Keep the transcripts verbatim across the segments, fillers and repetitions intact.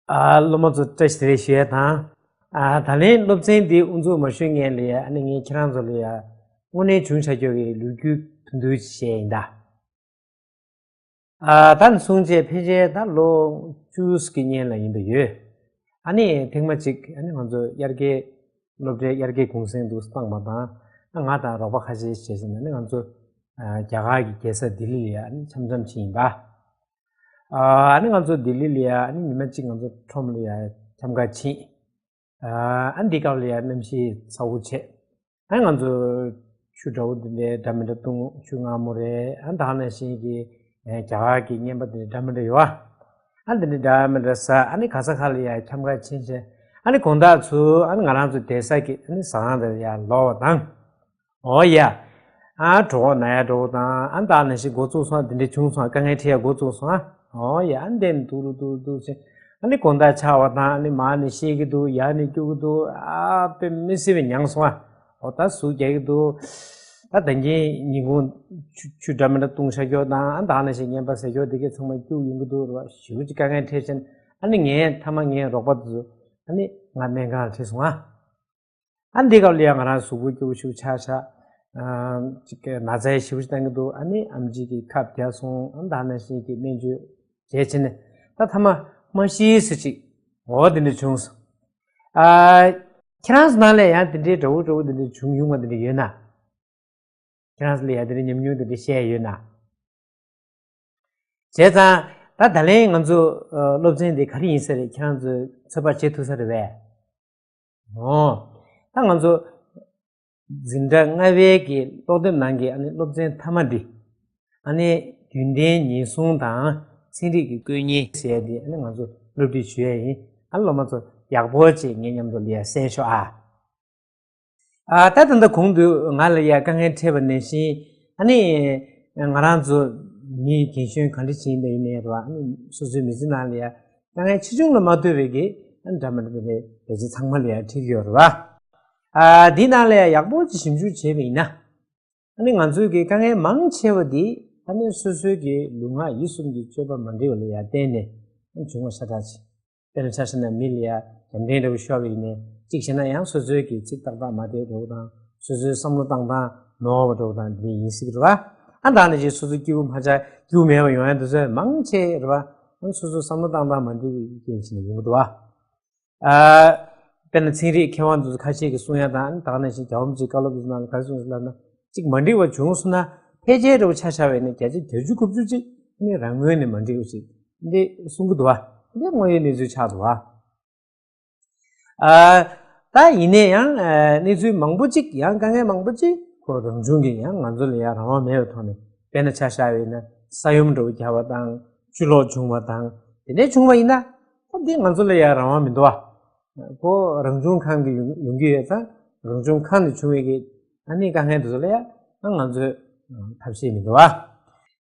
ཨ། སློབ་མ་ཚོ་བཀྲ་ཤིས་བདེ་ལེགས་ཞུ་ཡ་དང་། ཨ། ད་ལན་སློབ་ཚན་འདི་དབུ་འཛུགས་མ་ཞུས་སྔོན་ལ་ཡ། ཨ་ནི་ངས་ཁྱེད་རང་ཚོ་ལ་ཡ་དངོས་གནས་བྱུང་བཞག་རྒྱུ་གི་ལོ་རྒྱུས་ཐུང་ཐུང་ཅིག་བཤད་ཡིན་ད། ཨ། ད་ནས་བཟུང་བྱས་ཕལ་ཆེར་ད་ལོ་བཅུ་གི་སྔོན་ལ་ཡིན་པ་ཡོད། ཨ་ནི་ཐེངས་མ་གཅིག་ཨ་ནི་ང་ཚོ་དབྱར་ཁའི་སློབ་གྲྭའི་དབྱར་ཁའི་གུང་སེང་འདུག་བཏང་བ་དང་། ཨ། ང་དང་རོགས་པ་ཁ་ཤས་བྱས་ཟིན་ན་ཨ་ནི་ང་ཚོ་ཨ། རྒྱ་གར་གྱི་རྒྱལ་ས་ལྡི་ལི་ལ་ཡ་ཨ་ནི་འཆམ་འཆམ་ཕྱིན་ཡིན་པ། ཨ། ཨ་ནི་ང་ཚོ་ལྡི་ལི་ལ་ཡ་ཨ་ནི་ཉི་མ་གཅིག་ང་ཚོ་ཁྲོམ་ལ་ཡ་འཆམ་ག་ཕྱིན། ཨ། ཨ་འདི་སྐབས་ལ་ཡ་གནམ་གཤིས་ཚ་བོ་བྱས། ཨ་ང་ཚོ་ཆུ་འདྲ་བོ་འདི་འདྲའི་འདྲ་མི་འདྲ་བཏུང་། ཆུ་མངར་མོ་རེད། ཨ་ད་ནང་བཞིན་གྱི་ཨ་རྒྱ་གར་གྱི་བརྙན་པ་འདི་འདྲ་མི་འདྲ་ཡོད་ཨ། ཨ་འདི་འདྲ་འདྲ་མི་འདྲ་ཟ། ཨ་ནི་ག་ས་ག་ལ་ཡ་འཆམ་ག་ཕྱིན་བྱས། ཨ་ནི་དགོང་དག་ཚུར་ཨ་ནི་ང་རང་ཚོ་བསྡད་ས་གི་ཨ་ནི་ཟ་ཁང་དེར་ཡ་ལོག་པ་དང་། ཨོ་ཡ། ཨ་གྲོད་ཁོག་ན་ཡ་འདྲ་བོ་དང་། ཨ་ད་ནང་བཞིན་འགོ་བཙུགས་སོང་། དེ་འདྲ་བྱུང་སོང་། དཀའ་ངལ་འཕྲད་ཡ་འགོ་བཙུགས་སོང་ཨ། ཨོ་ཡ། ཨ་འདི་འདུག་རུ་འདུག་འདུག་ཟེར། ཨ་ནི་དགོང་དག་ཆགས་པ་དང་། ཨ་ནི་མར་ནས་བཤལ་གྱི་འདུག་ཡར་ནས་སྐྱུག་གི་འདུག་ཨ་དཔེ་མི་སྲིད་པའི་མྱངས་སོང་ཨ། ཨོ་ད་ཟུག་རྒྱག་གི་འདུག་ད་ད་གིན་ཉིན་གུང་ཆུ་ཆུ་འདྲ་མི་འདྲ་བཏུང་བཞག་རྒྱུ་དང་། ཨ་ད་ནང་བཞིན་བརྙན་པ་ཟེར་རྒྱུ་དེ་གས་ཚང་མ་སྐྱུག་ཡོང་གི་འདུག་རེད་བ། ཞེ་པོ་ཅིག་དཀའ་ངལ་འཕྲད་ཕྱིན། ཨ་ནི་ངས་མཐའ་མ་ངའི་རོགས་པ་དེ་ཚོ་ཨ་ནི་ང་སྨན་ཁང་ལ་ཁྲིད་སོང་ཨ། ཨ་འདི་སྐབས་ལ་ཡང་ང་རང་གཟུགས་པོ་སྐྱོ་པོ་ཞིག་ཆགས་ཆགས། ཨ་ཅིག་གི་ན་ཚ་ཞེ་པོ་ཞིག་བཏང་གི་འདུག་ཨ་ནི་ཨམ་ཆི་གིས་ཁབ་བརྒྱབ་སོང་། ཨ་ད་ནང་བཞིན་གྱི་སྨན་བཅོས་བྱས་བྱས་ནས་ད་མཐའ་མ་མ་ཤི་ཟེར་ཅིག་འོ་དེ་འདྲ་བྱུང་སོང་། ཨ་ཁྱེད་རང་ཚོ་ནང་ལ་ཡང་དེ་འདྲའི་འདྲ་བོ་འདྲ་བོ་དེ་འདྲ་བྱུང་མྱོང་བ་དེ་འདྲ་ཡོད་ན། ཁྱེད་རང་ཚོ་ལ་ཡང་དེ་འདྲའི་ཉམས་མྱོང་དེ་འདྲ་བཤད་ཡོད་ན། བྱས་ཙང་ད་ད་ལན་ང་ཚོ་ཨ་སློབ་ཚན་འདི་ག་རེ་ཡིན་ས་རེད། ཁྱེད་རང་ཚོས་ཚོད་དཔག་བྱེད་ཐུབ་ས་རེད་པས། ཨོ། ད་ང་ཚོ་འཛིན་གྲྭ་ལྔ་པའི་གི་ཀློག་དེབ་ནང་གི་ཨ་ནི་སློབ་ཚན་མཐའ་མ་འདི། ཨ་ནི་རྒྱུན་ལྡན་ཉེན་སྲུང་དང་ཚན་རིག་གི་བཀོད་གཉེར་ཟེར་ཡ་འདི་ཨ་ནི་ང་ཚོ་སློབ་ཁྲིད་ཞུ་ཡ་ཡིན། ཨ་ནི་སློབ་མ་ཚོ་ཡག་པོ་བྱས་ངའི་མཉམ་དུ་ལ་ཡ་གསན་ཤོག་ཨ། ཨ་ད་ད་ལྟ་གོང་དུ་ང་ལ་ཡ་དཀའ་ངལ་འཕྲད་པ་ནང་བཞིན། ཨ་ནི་ང་རང་ཚོ་མི་རྒན་གཞོན་ག་འདྲ་ཞིག་ཡིན་པ་ཡིན་ནའི་རེད་བ། ཨ་ནི་སོ་སོའི་མི་ཚེ་ནང་ལ་ཡ་དཀའ་ངལ་ཆེ་ཆུང་ལ་མ་ལྟོས་པའི་གི་ཨ་ནི་འདྲ་མི་འདྲ་བའི་ལས་བྱེད་ཚང་མ་ལ་ཡ་འཕྲད་ཀྱི་ཡོད་རེད་བ། ཨ་འདི་ནང་ལ་ཡ་ཡག་པོ་ཅིག་ཞིབ་འཇུག་བྱས་པ་ཡིན་ན། ཨ་ནི་ང་ཚོའི་གི་དཀའ་ངལ་མང་ཆེ་བ་འདི་ཨ་ནི་སོ་སོའི་གི་ལུས་ངག་ཡིད་གསུམ་གྱི་སྤྱོད་པ་མ་འགྲིག་པ་ལ་ཡ་བརྟེན་ནས་ཨ་ནི་བྱུང་བ་ཤ་སྟག་ཅིག་དཔེར་ན་ཆ་བཞག་ན་མི་ལ་ཡ་འཇམ་འཕྲིན་འདྲ་བོ་ཤོར་བ་ཡིན་ནའི་གཅིག་བྱས་ན་ཡང་སོ་སོའི་གི་ཚིག་ཏག་ཏག་མ་བདེ་འདྲ་བོ་དང་། སོ་སོའི་བསམ་བློ་བཏང་སྟངས་ནོར་བ་འདྲ་བོ་དང་འདི་ཡིན་སྲིད་ཀྱི་རེད་བ། ཨ་ད་ནི་ཅིག་སོ་སོ་སྐྱིད་པོ་མ་ཆགས་སྐྱིད་པོ་མེད་པ་ཡོང་ཡ་འདི་ཚོ་མང་ཆེ་རེད་བ། ཨ་སོ་སོའི་བསམ་བློ་བཏང་སྟངས་མ་འགྲིག་པའི་རྐྱེན་བྱས་ནས་ཡིན་པ་འདུག་བ། ཨ་དཔེར་ན་ཚན་རིག་མཁས་དབང་ཚོ་ཁ་ཤས་ཀྱིས་གསུང་ཡ་དང་། ཨ་ནི་ད་ག་ནང་བཞིན་རྒྱལ་བ་རིན་པོ་ཆེའི་བཀའ་སློབ་ཀྱི་གསུང་ཡ་ལ་ག་རེ་གསུངས་ཟེར་ལབ་ན། གཅིག་མ་འགྲིག་པ་བྱུང་སོང་ན་ཕལ་ཆེར་འདྲ་བོ་ཆ་བཞག་པ་ཡིན་ན་བརྒྱ་ཆ་བརྒྱད་ཅུ་དགུ་བཅུ་ཅིག་ཨ་ནི་རང་ངོས་ནས་མ་འགྲིག་པ་ཞིག་འདི་གསུང་གི་འདུག་བ། འདི་དངོས་ཡོད་གནས་ཚུལ་ཆགས་འདུག་བ། ཨ་ད་ཡིན་ནའི་ཡང་ཨ་གནས་ཚུལ་མང་པོ་ཅིག་ཡང་དཀའ་ངལ་མང་པོ་ཅིག་ཁོ་རང་བྱུང་གི་ཡང་ང་ཚོ་ལ་ཡང་རང་དབང་མེད་པའི་ཐོག་ནས། དཔེར་ན་ཆ་བཞག་པ་ཡིན་ན་ས་ཡོམ་འདྲ་བོ་བརྒྱབ་པ་དང་། ཆུ་ལོག་བྱུང་བ་དང་། དེ་འདྲ་བྱུང་བ་ཡིན་ན་ཁོ་འདི་ང་ཚོ་ལ་ཡང་རང་དབང་མི་འདུག་བ། ཁོ་རང་བྱུང་ཁམས་ཀྱི་ཡོང་ཡོང་གི་ཡོད་ཙང་། རང་བྱུང་ཁམས་ནས་བྱུང་བའི་གི་ཨ་ནི་དཀའ་ངལ་འདི་ཚོ་ལ་ཡང་ང་ཚོས་ཐབས་ཤེས་མི་འདུག་བ།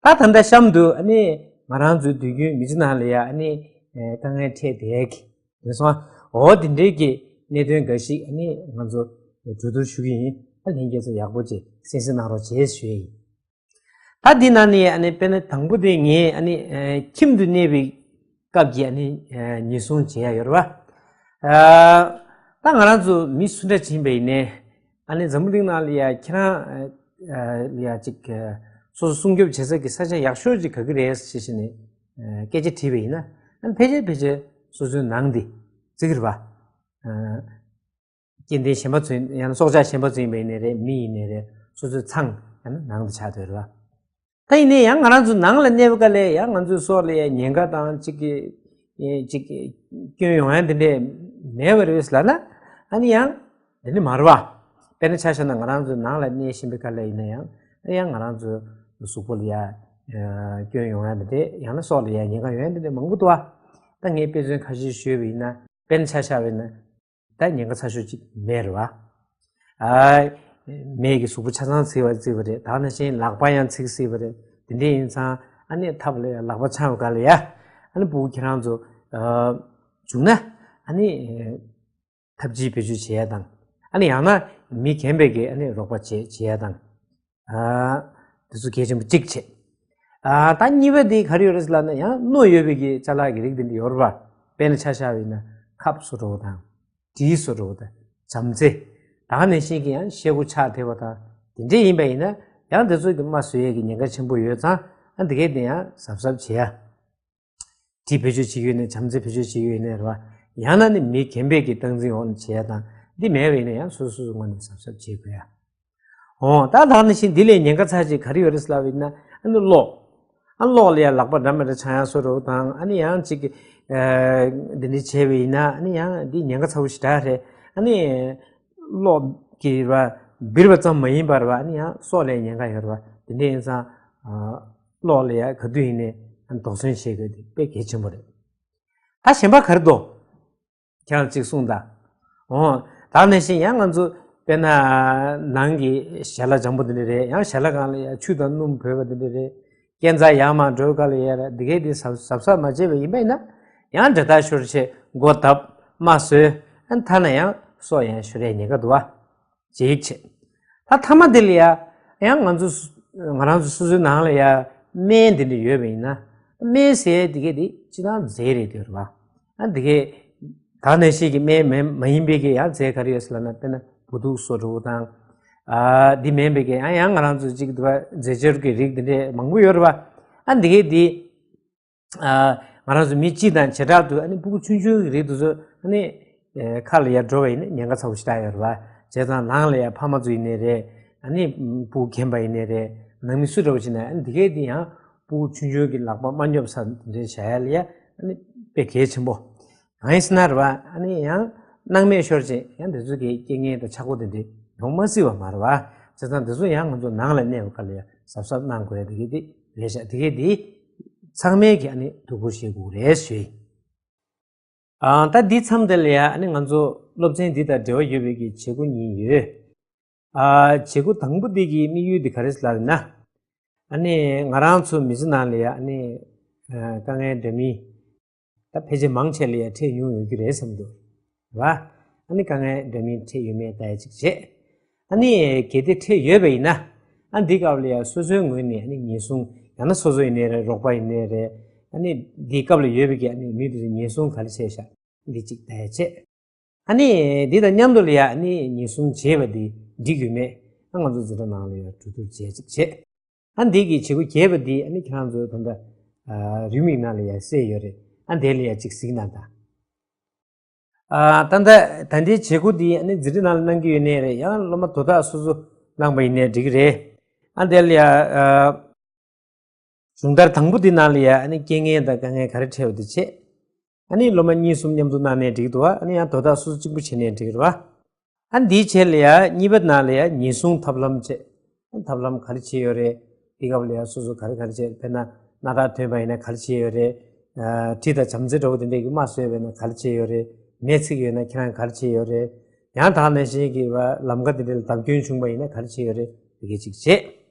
ད་ད་ལྟ་གཤམ་དུ་ཨ་ནི་ང་རང་ཚོའི་དུས་རྒྱུན་མི་ཚེ་ནང་ལ་ཡང་ཨ་ནི་དཀའ་ངལ་འཕྲད་བསྡད་ཀྱི་དེ་སོང་། འོ་དེ་འདྲའི་གི་གནད་དོན་འགའ་ཞིག་ཨ་ནི་ང་ཚོ་གྲོས་བསྡུར་ཞུ་གི་ཡིན། ཨ་ལྷན་རྒྱས་ཚོ་ཡག་པོ་བྱས་གསན་གཟིགས་གནང་རོགས་བྱས་ཞུ་ཡ་ཡིན། ད་འདི་ནང་ནས་ཨ་ནི་དཔེར་ན་དང་པོ་དེ་ངས་ཨ་ནི་ཁྱིམ་དུ་གནས་པའི་སྐབས་ཀྱི་ཨ་ནི་ཉེན་སྲུང་བྱེད་ཡ་ཡོད་རེད་བ། ད་ང་རང་ཚོ་མི་སུ་འདྲ་ཅིག་ཡིན་པ་ཡིན་ནའི་ཨ་ནི་འཛམ་བུ་གླིང་ནང་ལ་ཡ་ཁྱེད་རང་ལ་ཡ་ཅིག་སོ་སོ་སྲུང་སྐྱོབ་བྱེད་ས་ཀྱི་ས་ཆ་ཡག་ཤོས་ཅིག་ག་གི་རེད་ཞེས་བྱས་ནས་སྐད་ཆ་དྲིས་པ་ཡིན་ན། ཨ་ནི་ཕལ་ཆེར་ཕལ་ཆེར་སོ་སོའི་ནང་དེ་བརྩི་གི་རེད་བ། སྐྱེ་ལྡན་གཞན་པ་ཚོ་ཡང་ན་སྲོག་ཆགས་གཞན་པ་ཚོ་ཡིན་པ་ཡིན་ནའི་རེད། མི་ཡིན་ནའི་རེད། སོ་སོའི་ཚང་ཡང་ན་ནང་དུ་ཆགས་སྡོད་རེད་བ། ད་ཡིན་ནའི་ཡང་ང་རང་ཚོ་ནང་ལ་གནས་པ་ག་ལས་ཡང་ང་ཚོའི་སྲོག་ལ་ཡང་ཉེན་ཁ་དང་གཅིག་གི་གཅིག་སྐྱོན་ཡོང་ཡ་འདི་འདྲས་མེད་པ་རེད་ལབ་ན། ཨ་ནི་ཡང་འདི་འདྲས་མ་རེད་བ། དཔེར་ན་ཆ་བཞག་ན་ང་རང་ཚོ་ནང་ལ་གནས་བཞིན་པའི་ག་ལས་ཡིན་ན་ཡང་ཨ་ཡང་ང་རང་ཚོའི་གཟུགས་པོ་ལ་ཡ་སྐྱོན་ཡོང་ཡ་འདི་འདྲས། ཡང་ན་སྲོག་ལ་ཡ་ཉེན་ཁ་ཡོང་ཡ་འདི་འདྲས་མང་པོ་འདུག་བ། ད་ངས་དཔེ་མཚོན་ཁ་ཤས་ཞུས་པ་ཡིན་ན། དཔེར་ན་ཆ་བཞག་པ་ཡིན་ན། ད་ཉེན་ཁ་ཚ་ཤོས་ཅིག་མེད་རེད་བ། ཨ། མི་གི་གཟུགས་པོ་ཆ་ཚང་ཚིག་པ་ཚིག་པ་རེད། ད་ནང་བཞིན་ལག་པ་ཡང་ཚིག་སྲིད་པ་རེད། དེ་འདྲ་ཡིན་ཙང་ཨ་ནི་ཐབས་ལ་ཡ་ལག་པ་འཆང་བ་ག་ལ་ཡ། ཨ་ནི་ཕྲུ་གུ་ཁྱེད་རང་ཚོ་ཨ་བྱུང་ན་ཨ་ནི་ཐབས་ཇུས་བེད་སྤྱོད་བྱེད་ཡ་དང་། ཨ་ནི་ཡང་ན་མི་རྒན་པའི་གི་ཨ་ནི་རོགས་པ་བྱེད་བྱེད་ཡ་དང་། ཨ། དེ་ཚོ་གལ་ཆེན་པོ་གཅིག་བྱེད། ཨ། ད་གཉིས་པ་དེ་ག་རེ་ཡོད་རེད་ཟེར་ལབ་ན། ཡང་རྣོ་ཡོད་པའི་གི་ཅ་ལག་གི་རིགས་དེ་འདྲ་ཡོད་རེད་བ། དཔེར་ན་ཆ་བཞག་པ་ཡིན་ན་ཁབ་བཟོ་འགྲོ་བ་དང་། གྲི་བཟོ་འགྲོ་བ་དང་། བྱམས་བརྩེ། ད་ག་ནང་བཞིན་གྱི་ཡང་ཤེལ་སྒོ་ཕྱག་ཐེབས་པ་དང་དེ་འདྲས་ཡིན་པ་ཡིན་ན། ཡང་དེ་ཚོ་གི་རྨ་བཟོ་ཡས་ཀྱི་ཉེན་ཁ་ཆེན་པོ་ཡོད་ཙང་། ཨ་འདི་གས་དེ་ཡང་གཟབ་གཟབ་བྱེད་ཡ། གྲི་བེད་སྤྱོད་བྱེད་ཀྱི་ཡོད་ནའི་བྱམས་བརྩེ་བེད་སྤྱོད་བྱེད་ཀྱི་ཡོད་ནའི་རེད་བ། ཡང་ན་ནི་མི་རྒན་པའི་གི་སྟངས་འཛིན་འོག་ནས་བྱེད་ཡ་དང་། འདི་མེད་པ་ཡིན་ན་ཡང་སོ་སོ་སོ་སོ་ངོས་ནས་གཟབ་གཟབ་བྱེད་དགོས་ཡ། འོ་ད་ད་ག་ནང་བཞིན་འདི་ལས་ཉེན་ཁ་ཚ་ཅིག་ག་རེ་ཡོད་རེད་ལབ་ཡིན་ན། ཨ་ནི་གློག་ཨ་གློག་ལ་ཡ་ལག་པ་འདྲ་མི་འདྲ་འཆང་ཡ་བཟོ་འདྲ་བོ་དང་། ཨ་ནི་ཡང་ཅིག་ཨ་འདི་འདྲ་བྱས་པ་ཡིན་ན། ཨ་ནི་ཡང་འདི་ཉེན་ཁ་ཚ་བོ་ཞེ་དྲག་རེད། ཨ་ནི་གློག་གི་ར་འབིར་བ་ཙམ་མ་ཡིན་པར་བ། ཨ་ནི་ཡང་སྲོག་ལ་ཉེན་ཁ་ཡོད་རེད་བ། དེ་འདྲ་ཡིན་ཙང་ཨ་གློག་ལ་ཡ་ག་དུས་ཡིན་ནའི་ཨ་ནི་དོགས་ཟོན་བྱེད་དགོས། དེ་དཔེ་གལ་ཆེན་པོ་རེད། ད་གཞན་པ་ག་རེ་འདུག་ཁྱེད་རང་གཅིག་གསུངས་དང་། འོ། ད་ག་ནང་བཞིན་ཡང་ང་ཚོ་དཔེར་ན་ནང་གི་ཞལ་ལག་འཇམ་པོ་འདི་འདྲ་རེད། ཡང་ཞལ་ལག་སྒང་ལ་ཡང་ཆུ་དང་སྣུམ་བུད་པ་འདི་འདྲ་རེད། སྐས་འཛེག་ཡར་མར་འགྲོ་སྐབས་ལ་ཡ་ར་འདི་གས་འདི་གཟབ་གཟབ་གཟབ་མ་བྱས་པ་ཡིན་པ་ཡིན་ན། ཡང་འདྲེད་ཐག་ཤོར་བྱས་སྒོ་བརྡབ། རྨ་བཟོས། ཨ་ཐ་ན་ཡང་སྲོག་ཡང་ཤོར་ཡ་ཉེན་ཁ་འདུག་བ། ཅིག་བྱས། ད་མཐའ་མ་དེ་ལ་ཡ། ཡང་ང་ཚོ་སུ་ང་རང་ཚོ་སོ་སོའི་ནང་ལ་ཡ་སྨན་འདི་འདྲ་ཡོད་པ་ཡིན་ན། སྨན་ཟེར་ཡ་འདི་གས་འདི་སྤྱིར་བཏང་རྫས་རེད་འདུག་རེད་བ། ཨ་འདི་གས་ད་ག་ནང་བཞིན་གྱི་སྨན་མེད་མ་ཡིན་པའི་གི་ཡང་རྫས་ག་རེ་ཡོད་ཟེར་ལབ་ན། དཔེར་ན་བུ་དུག་བཟོ་འདྲ་བོ་དང་། ཨ་འདི་མིན་པའི་གི་ཡང་ཡང་ང་རང་ཚོ་ཅིག་འདི་བ་རྫས་སྦྱོར་གྱི་རིགས་འདི་འདྲ་མང་པོ་ཡོད་རེད་བ། ཨ་འདི་གས་འདི། ཨ་ང་རང་ཚོ་མི་སྤྱི་དང་བྱེ་བྲག་ཏུ། ཨ་ནི་སྤུ་གུ་ཆུང་ཆུང་གི་རིགས་དེ་ཚོ་ཨ་ནི་ཨེ་ཁ་ལ་ཡར་འགྲོ་བ་ཡིན་ན་ཉེན་ཁ་ཚ་པོ་ཞེ་དྲག་ཡོད་རེད་བ། བྱས་ཙང་ནང་ལ་ཡ་ཕ་མ་ཚོ་ཡིན་ནའི་རེད། ཨ་ནི་སྤུ་གུ་རྒན་པ་ཡིན་ནའི་རེད། ནང་མི་སུ་འདྲ་བོ་ཞིག་ན། ཨ་ནི་འདི་གས་འདི་ཡང་སྤུ་གུ་ཆུང་ཆུང་གི་ལག་པ་མ་སྙོབ་ས་འདི་འདྲ་བྱ་ཡ་ལ་ཡ་ཨ་ནི་དཔེ་གལ་ཆེན་པོ། གང་ཡིན་ཟེར་ན་རེད་བ། ཨ་ནི་ཡང་སྣང་མེད་ཤོར་བྱས་ཡང་དེ་ཚོ་གི་རྐྱེན་ངན་དང་ཆག་སྒོ་དེ་འདྲ་ཡོང་མ་སྲིད་པ་མ་རེད་བ། བྱས་ཙང་དེ་ཚོ་ཡང་ང་ཚོ་ནང་ལ་གནས་པའི་སྐབས་ལ་ཡ་གཟབ་གཟབ་གནང་དགོས་ཡ་དེ་གས་དེ་རེད་ཤག་དེ་གས་དེ་ཚང་མས་ཀྱིས་ཨ་ནི་སྡུག་པོ་ཤེས་དགོས་རེད་ཞུ་ཡིན། ཨ་ད་འདི་མཚམས་དེ་ལ་ཡ་ཨ་ནི་ང་ཚོ་སློབ་ཚན་འདི་དང་འབྲེལ་བ་ཡོད་པའི་གི་བྱེད་སྒོ་གཉིས་ཡོད། ཨ་བྱེད་སྒོ་དང་པོ་འདི་གི་དམིགས་ཡུལ་འདི་ག་རེ་ལབ་ན། ཨ་ནི་ང་རང་ཚོ་མི་ཚེ་ནང་ལ་ཡ་ཨ་ནི་ཨ་དཀའ་ངལ་འདྲ་མིན་ད་ཕལ་ཆེར་མང་ཆེ་ལ་ཡ་འཕྲད་མྱོང་ཡོད་ཀྱི་རེད་བསམ་འདུག་ར། ཨ་ནི་དཀའ་ངལ་འདྲ་མིན་འཕྲད་ཡོད་མེད་ལྟ་ཡ་ཅིག་བྱེད། ཨ་ནི་གལ་ཏེ་འཕྲད་ཡོད་པ་ཡིན་ན། ཨ་འདི་སྐབས་ལ་ཡ་སོ་སོའི་ངོས་ནས་ཨ་ནི་ཉེན་སྲུང་། ཡང་ན་སོ་སོ་ཡིན་ནའི་རེད། རོགས་པ་ཡིན་ནའི་རེད། ཨ་ནི་འདི་སྐབས་ལ་ཡོད་པའི་གི་ཨ་ནི་མི་དེ་ཚོ་ཉེན་སྲུང་ག་རེ་བྱས་ཤག་འདི་གཅིག་ལྟ་ཡ་བྱེད། ཨ་ནི་འདི་དང་མཉམ་དུ་ལ་ཡ་ཨ་ནི་ཉེན་སྲུང་བྱས་པ་འདི་འགྲིག་ཡོད་མེད། ཨ་ང་ཚོ་འཛིན་གྲྭ་ནང་ལ་ཡ་གྲོས་བསྡུར་བྱས་ཅིག་བྱེད། ཨ་འདི་གི་བྱེད་སྒོ་བརྒྱད་པ་འདི་ཨ་ནི་ཁྱེད་རང་ཚོ་ད་ལྟ་ཨ་རེའུ་མིག་ནང་ལ་ཡ་གསལ་ཡོད་རེད། ཨ་འདི་ལ་ཡ་གཅིག་གཟིགས་གནང་དང་། ཨ་ད་ལྟ་ད་ལྟའི་བྱེད་སྒོ་འདི་ཨ་ནི་འཛིན་གྲྭ་ནང་ལ་གནང་གི་ཡོད་ནའི་རེད། ཡང་སློབ་མ་དོ་བདག་སོ་སོ་གནང་པ་ཡིན་ནའི་འགྲིག་གི་རེད། ཨ་འདི་ལ་ཡ་ཨ་སྦྱོང་བརྡར་དང་པོ་འདི་ནང་ལ་ཡ་ཨ་ནི་རྐྱེན་ངན་དང་དཀའ་ངལ་ག་རེ་འཕྲད་པ་འདི་བྱས། ཨ་ནི་སློབ་མ་གཉིས་གསུམ་མཉམ་དུ་གནང་ནའི་འགྲིག་འདུག་ཨ་ནི་ཡང་དོ་བདག་སོ་སོ་གཅིག་པུ་བྱས་ནའི་འགྲིག་རེད་བ། ཨ་འདིའི་ཆེད་ལ་ཡ་གཉིས་པ་ནང་ལ་ཡ་ཉེན་སྲུང་ཐབས་ལམ་བྱས། ཨ་ཐབས་ལམ་ག་རེ་བྱས་ཡོད་རེད། འདི་སྐབས་ལ་ཡ་སོ་སོ་ག་རེ་ག་རེ་བྱས། དཔེར་ན་སྣ་ཐག་ཐོན་པ་ཡིན་ན་ག་རེ་བྱས་ཡོད་རེད། ཨ་གྲི་དང་བྱམས་བརྩེ་འདྲ་བོ་དེ་འདྲས་ཀྱི་རྨ་བཟོས་པ་ཡིན་ན་ག་རེ་བྱས་ཡོད་རེད། མེ་འཚིག་ཡོད་ན་ཁྱེད་རང་ག་རེ་བྱས་ཡོད་རེད། ཡང་དག་ནང་བཞིན་གྱི་བ་ལམ་ཁ་དེ་འདྲ་ལ་བརྡབ་སྐྱོན་བྱུང་པ་ཡིན་ན་ག་རེ་བྱས་ཡོད་རེད། དེ་གས་ཅིག་བྱས།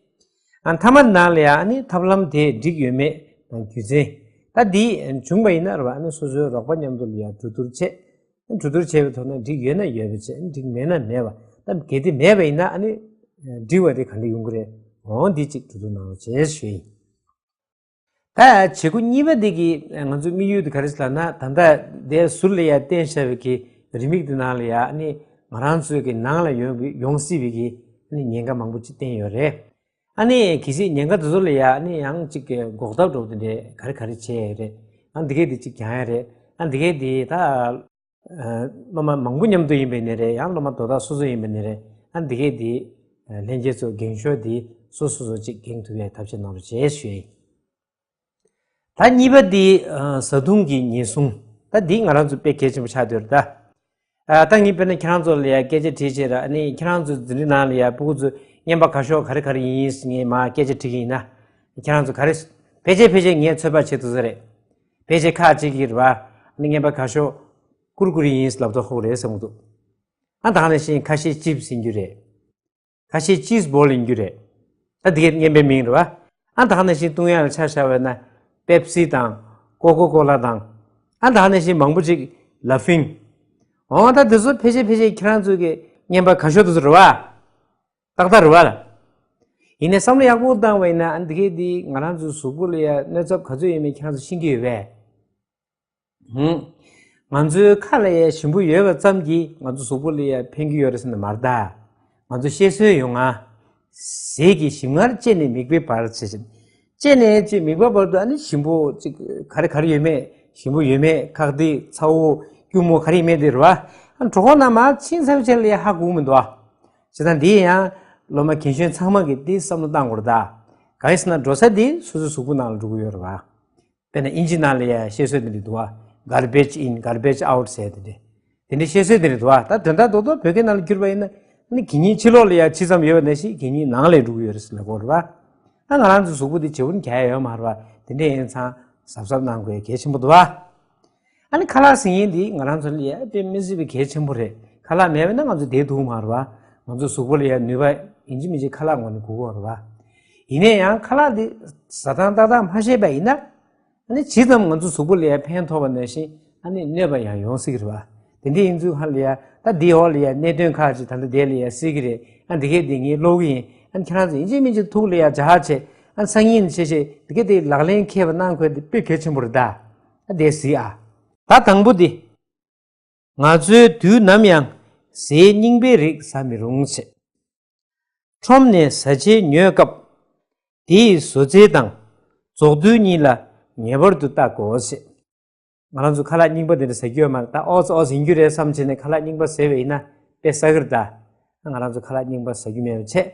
ཨ་མཐའ་མ་ནང་ལ་ཡ་ཨ་ནི་ཐབས་ལམ་དེ་འགྲིག་ཡོད་མེད་དང་རྒྱུ་མཚན། ད་འདི་བྱུང་པ་ཡིན་ན་རེད་བ། ཨ་ནི་སོ་སོའི་རོགས་པ་མཉམ་དུ་ལ་ཡ་གྲོས་བསྡུར་བྱས། གྲོས་བསྡུར་བྱས་པའི་ཐོག་ནས་འགྲིག་ཡོད་ན་ཡོད་པ་བྱས། འགྲིག་མེད་ན་མེད་པ། ད་གལ་ཏེ་མེད་པ་ཡིན་ན་ཨ་ནི་འགྲིག་པ་དེ་ག་འདྲ་ཡོང་གི་རེད། འོ་འདི་གཅིག་གྲོས་བསྡུར་གནང་རོགས་བྱས་ཞུ་ཡིན། ད་བྱེད་སྒོ་གཉིས་པ་འདི་གི་ང་ཚོའི་དམིགས་ཡུལ་དེ་ག་རེ་ཟེར་ལབ་ན། ད་ལྟ་དེ་ཟུར་ལ་ཡ་བསྟན་བཞག་པའི་གི་རེའུ་མིག་དེ་ནང་ལ་ཡ་ཨ་ནི་ང་རང་ཚོའི་གི་ནང་ལ་ཡོང་ཡོང་སྲིད་པའི་གི་ཨ་ནི་ཉེན་ཁ་མང་པོ་ཅིག་བསྟན་ཡོད་རེད། ཨ་ནི་གལ་སྲིད་ཉེན་ཁ་དེ་ཚོ་ལ་ཡ་ཨ་ནི་ཡང་ཅིག་གི་འགོག་ཐབས་འདྲ་བོ་དེ་འདྲས་ག་རེ་ག་རེ་བྱས་ཡོད་རེད། ཨ་འདི་གས་དེ་ཅིག་ཀྱང་ཡ་རེད། ཨ་འདི་གས་དེ་ད་སློབ་མ་མང་པོ་མཉམ་དུ་ཡིན་པ་ཡིན་ནའི་རེད། ཡང་སློབ་མ་དོ་བདག་སོ་སོ་ཡིན་པ་ཡིན་ནའི་རེད། ཨ་འདི་གས་དེ་ལྷན་རྒྱས་ཚོ་འགེངས་ཤོག་དེ་སོ་སོ་སོ་ཅིག་འགེངས་ཐུབ་ཡའི་ཐབས་ཤེས་གནང་རོགས་བྱས་ཞུ་ཡིན། ད་གཉིས་པ་འདི་ཨ་བཟའ་བཏུང་གི་ཉེན་སྲུང་། ད་འདི་ང་རང་ཚོ་དཔེ་གལ་ཆེན་པོ་ཆགས་བསྡད་ཡོད་རེད་ད། ཨ་ད་ངས་དཔེར་ན་ཁྱེད་རང་ཚོ་ལ་ཡ་སྐད་ཆ་དྲིས་བྱས་ར། ཨ་ནི་ཁྱེད་རང་ཚོ་འཛིན་གྲྭ་ནང་ལ་ཡ་སྤུ་གུ་ཚོ་རྔན་པ་ག་ཤོག་ག་རེ་ག་རེ་ཡིན་ཟེར་ངས་མར་སྐད་ཆ་དྲི་གི་ཡིན་ན། ཁྱེད་རང་ཚོ་ག་རེ་ཕལ་ཆེར་ཕལ་ཆེར་ངས་ཚོད་དཔག་བྱེད་ཐུབ་ས་རེད། ཕལ་ཆེར་ཁག་ཅིག་གིས་རེད་བ། ཨ་ནི་རྔན་པ་ག་ཤོག་ཀུར་ཀུ་རེ་ཡིན་ལབ་མདོག་ཁ་པོ་རེད་བསམ་གྱི་འདུག་ཨ་ད་ག་ནང་བཞིན་ཁ་ཤས་ཅིབ་སི་ཡིན་རྒྱུ་རེད། ཁ་ཤས་ཅིས་བོལ་ཡིན་རྒྱུ་རེད། ད་དེ་གའི་རྔན་པའི་མིང་རེད་བ། ཨ་ད་ག་ནང་བཞིན་བཏུང་ཡག་ལ་ཆ་བཞག་པ་ཡིན་ན་པེབ་སི་དང་ཀོ་ཀོ་ཀོ་ལ་དང་། ཨ་ད་ག་ནང་བཞིན་མང་པོ་ཅིག་ལ་ཕིང་། འོ་ད་དེ་ཚོ་ཕལ་ཆེར་ཕལ་ཆེར་ཁྱེད་རང་ཚོ་གི་རྔན་པ་ག་ཤོག་དེ་ཚོ་རེད་བ། ཏག་ཏག་རེད་བ། ཡིན་ནའི་བསམ་བློ་ཡག་པོ་བཏང་བ་ཡིན་ན། ཨ་འདི་གའི་འདི་ང་རང་ཚོའི་གཟུགས་པོ་ལ་ཡ་གནོད་ཚབས་ག་ཚོད་ཡོད་མེད་ཁྱེད་རང་ཚོ་ཤེས་ཀྱི་ཡོད་པས། ཧུམ། ང་ཚོའི་ཁ་ལ་ཡ་ཞིམ་པོ་ཡོད་པ་ཙམ་གྱིས་ང་ཚོ་གཟུགས་པོ་ལ་ཡ་ཕན་གྱི་ཡོད་རེད་ཟེར་ན་མ་རེད་ད། ང་ཚོ་བཤད་སྲོལ་ཡོད་ང་། ཟས་ཀྱི་ཞིམ་མངར་ལྕེ་ནས་མིད་པའི་བར་ཟེར་བཞིན། ལྕེ་ནས་ཅིག་མིད་པ་བར་དུ་ཨ་ནི་ཞིམ་པོ་ཅིག་ག་རེ་ག་རེ་ཡོད་མེད། ཞིམ་པོ་ཡོད་མེད། ཁག་ཏིག་ཚ་བོ་སྐྱུར་མོ་ག་རེ་ཡོད་མེད་དེ་རེད་བ། ཨ་གྲོད་ཁོག་ནང་མར་ཕྱིན་ཚར་བའི་རྗེས་ལ་ཡ་ཧ་གོ་གི་མི་འདུག་ཨ། བྱས་ཙང་འདི་ཡང་སློབ་མ་རྒན་གཞོན་ཚང་མ་གིས་འདི་བསམ་བློ་བཏང་དགོས་རེད་ད། གང་ཡིན་ཟེར་ན་འགྲོ་ས་འདི་སོ་སོའི་གཟུགས་པོ་ནང་ལ་འགྲོ་གི་ཡོད་རེད་བ། དཔེར་ན་ཨིན་ཇི་ནང་ལ་ཡ་བཤད་སྲོལ་འདི་འདྲ་འདུག་བ། garbage in, garbage out ཟེར་དེ་འདྲ། དེ་འདྲའི་བཤད་སྲོལ་དེ་འདྲ་འདུག་བ། ད་དོན་དག་རྡོག་རྡོག་བོད་སྐད་ནང་ལ་བསྒྱུར་བ་ཡིན་ན། ཨ་ནི་གད་སྙིགས་ཕྱི་ལོགས་ལ་ཡ་ཇི་ཙམ་ཡོད་པ་ནང་བཞིན་གད་སྙིགས་ནང་ལ་འགྲོ་གི་ཡོད་རེད་ཟེར་ལབ་ཀྱི་ཡོད་རེད་བ། ཨ་ང་རང་ཚོའི་གཟུགས་པོ་འདི་བརྗེ་པོ་རྒྱག་ཡ་ཡོད་མ་རེད་བ། དེ་འདྲ་ཡིན་ཙང་གཟབ་གཟབ་གནང་དགོས་གལ་ཆེན་པོ་འདུག་བ། ཨ་ནི་ཁ་ལག་ཟེར་མཁན་འདི་ང་རང་ཚོ་ལ་ཡ་དཔེ་མི་སྲིད་པའི་གལ་ཆེན་པོ་རེད། ཁ་ལག་མེད་པ་ན་ང་ཚོ་བསྡད་ཐུབ་མ་རེད་བ། ང་ཚོ་གཟུགས་པོ་ལ་ཡ་ནུས་པ་ཡིན་གཅིག་མིན་གཅིག་ཁ་ལག་ངོས་ནས་དགོས་ཀྱི་ཡོད་རེད་བ། ཡིན་ན་ཡང་ཁ་ལག་འདི་ཟ་སྟངས་ཏག་ཏག་མ་ཤེས་པ་ཡིན་ན། ཨ་ནི་ཇི་ཙམ་ང་ཚོ་གཟུགས་པོ་ལ་ཡ་ཕན་ཐོགས་པ་ནང་བཞིན་ཨ་ནི་གནོད་པ་ཡང་ཡོང་སྲིད་ཀྱི་རེད་བ། དེ་འདྲ་ཡིན་ཚུལ་ཧ་ལ་ཡ་ད་འདིའི་འོག་ལ་ཡ་གནད་དོན་ཁག་ཅིག་ད་ལྟ་དེ་ལ་ཡ་སྲིད་ཀྱི་རེད། ཨ་འདི་གས་འདི་ངས་ཀློག་གི་ཡིན། ཨ་ཁྱེད་རང་ཚོ་ཡིན་གཅིག་མིན་གཅིག་ཐུགས་ལ་ཡ་འཇགས་བྱས། ཨ་སང་ཉིན་བྱས་བྱས་འདི་གས་འདི་ལག་ལེན་འཁེལ་བ་གནང་དགོས་འདི་དཔེ་གལ་ཆེན་པོ་རེད་ད། ཨ་དེ་གཟིགས་ཨ། ད་དང་པོ་འདི། ང་ཚོས་དུས་ནམ་ཡང་ཟས་རྙིང་པའི་རིགས་ཟ་མི་རུང་ཞེས། ཁྲོམ་ནས་བཟའ་ཆས་ཉོས་སྐབས། དེའི་བཟོ་རྩལ་དང་རྫོགས་དུས་གཉིས་ལ་ངེས་པར་དུ་བལྟ་དགོས་ཞེས། ང་རང་ཚོ་ཁ་ལག་རྙིང་པ་དེ་འདྲ་ཟ་རྒྱུ་ཡོད་མ་རེད་ད། ཨོ་ཙི་ཨོ་ཙི་ཡིན་རྒྱུ་རེད་བསམ་བྱས་ནས་ཁ་ལག་རྙིང་པ་ཟས་པ་ཡིན་ན་དཔེ་བསགས་ཀྱི་རེད་ད། ང་རང་ཚོ་ཁ་ལག་རྙིང་པ་ཟ་རྒྱུ་མེད་པ་བྱས།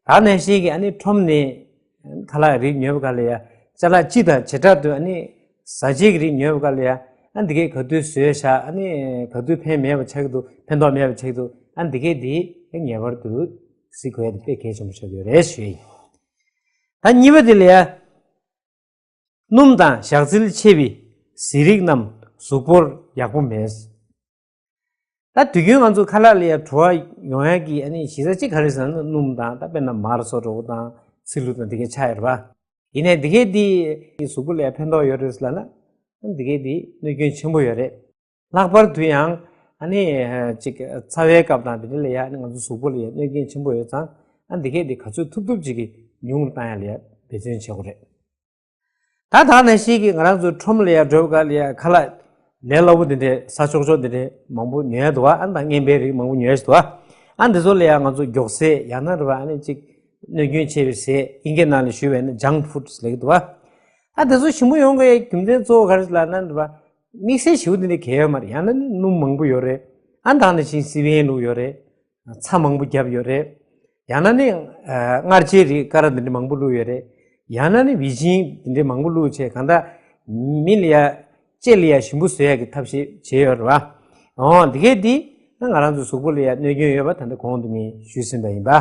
ད་ནང་བཞིན་གྱི་ཨ་ནི་ཁྲོམ་ནས་ཁ་ལག་རིགས་ཉོས་པ་ག་ལ་ཡ་ཅ་ལག་སྤྱི་དང་བྱེ་བྲག་ཏུ་ཨ་ནི་བཟའ་བཅའ་གི་རིགས་ཉོས་པ་ག་ལ་ཡ། ཨ་འདི་གས་ག་དུས་བཟོས་བཞག་ཨ་ནི་ག་དུས་ཕན་མེད་པ་ཆགས་ཀྱི་འདུག་ཕན་ཐོགས་མེད་པ་ཆགས་ཀྱི་འདུག་ཨ་འདི་གས་འདི་ངེས་པར་དུ་གཟིགས་དགོས་ཡ་དེ་དཔེ་གལ་ཆེན་པོ་ཆགས་ཀྱི་ཡོད་རེད་ཞུ་ཡ་ཡིན། ད་གཉིས་པ་དེ་ལ་ཡ། སྣུམ་དང་ཞག་ཚིལ་ཆེ་བའི་ཟས་རིགས་རྣམས་གཟུགས་པོར་ཡག་པོ་མེད། ད་དུས་རྒྱུན་ང་ཚོ་ཁ་ལག་ལ་ཡ་བྲོ་བ་ཡོང་ཡ་གི་ཨ་ནི་གཞི་རྩ་གཅིག་ག་རེ་ཟེར་ན་སྣུམ་དང་ད་དཔེར་ན་མར་སོགས་འདྲ་བོ་དང་ཚིལ་ལུ་དང་འདི་གས་ཆགས་ཡོད་རེད་བ། ཡིན་ནའི་འདི་གས་འདི་གཟུགས་པོ་ལ་ཡ་ཕན་ཐོགས་ཡོད་རེད་ཟེར་ལབ་ན། འདི་གས་འདི་གནོད་སྐྱོན་ཆེན་པོ་ཡོད་རེད། ལྷག་པར་དུ་ཡང་ཨ་ནི་ཅིག་ཚ་བའི་སྐབས་དང་འདི་འདྲ་ལ་ཡ་ཨ་ནི་ང་ཚོ་གཟུགས་པོ་ལ་ཡ་གནོད་སྐྱོན་ཆེན་པོ་ཡོད་ཙང་ཨ་འདི་གས་འདི་ག་ཚོད་ཐུབ་ཐུབ་ཅིག་གིས་ཉུང་རུ་བཏང་ཡ་ལ་ཡ་འབད་བརྩོན་བྱེད་དགོས་རེད། ད་ད་ནང་བཞིན་གྱི་ང་རང་ཚོ་ཁྲོམ་ལ་ཡ་འགྲོ་བ་ག་ལ་ཡ་ཁ་ལག་ལས་སླ་པོ་འདི་འདྲའི་ཟ་ཆོག་ཆོག་འདི་འདྲའི་མང་པོ་ཉོ་ཡ་འདུག་བ། ཨ་ནི་ད་རྔན་པའི་རིགས་མང་པོ་ཉོ་ཡ་ཞིག་འདུག་བ། ཨ་འདི་ཚོ་ལ་ཡ་ང་ཚོ་མགྱོགས་ཟས་ཡང་ན་རེད་བ་ཨ་ནི་ཅིག་གནོད་སྐྱོན་ཆེ་བའི་ཟས་ཨིན་སྐད་ནང་ལ་ཞུས་པ་ཡིན་ན་ཇང་ཕུཌ་ལབ་ཀྱི་འདུག་བ། ཨ་འདི་ཚོ་ཞིམ་པོ་ཡོང་དགོས་ཡ་རྒྱུ་མཚན་གཙོ་བོ་ག་རེ་ལབ་ན་རེད་བ། དམིགས་བསལ་ཞེ་པོ་འདི་འདྲའི་གལ་ཡོད་མ་རེད། ཡང་ན་ནི་སྣུམ་མང་པོ་ཡོད་རེད། ཨ་ནི་ད་ནང་བཞིན་སི་པན་བླུགས་ཡོད་རེད། ཚྭ་མང་པོ་བརྒྱབ་ཡོད་རེད། ཡང་ན་ནི་ཨ་མངར་ཆའི་རིགས་ཀ་ར་འདི་འདྲ་མང་པོ་བླུགས་ཡོད་རེད། ཡང་ན་ནི་ཝི་ཇིན་འདི་འདྲ་མང་པོ་བླུགས་བྱས་གང་ལྟར་མི་ལ་ཡ་ལྕེ་ལ་ཡ་ཞིམ་པོ་བཟོ་ཡ་གི་ཐབས་ཤེས་བྱས་ཡོད་རེད་བ། འོ་འདི་གས་འདི་ང་རང་ཚོ་གཟུགས་པོ་ལ་ཡ་གནོད་སྐྱོན་ཡོད་པ་ད་ལྟ་གོང་དུ་ངས་ཞུས་ཟིན་པ་ཡིན་པ།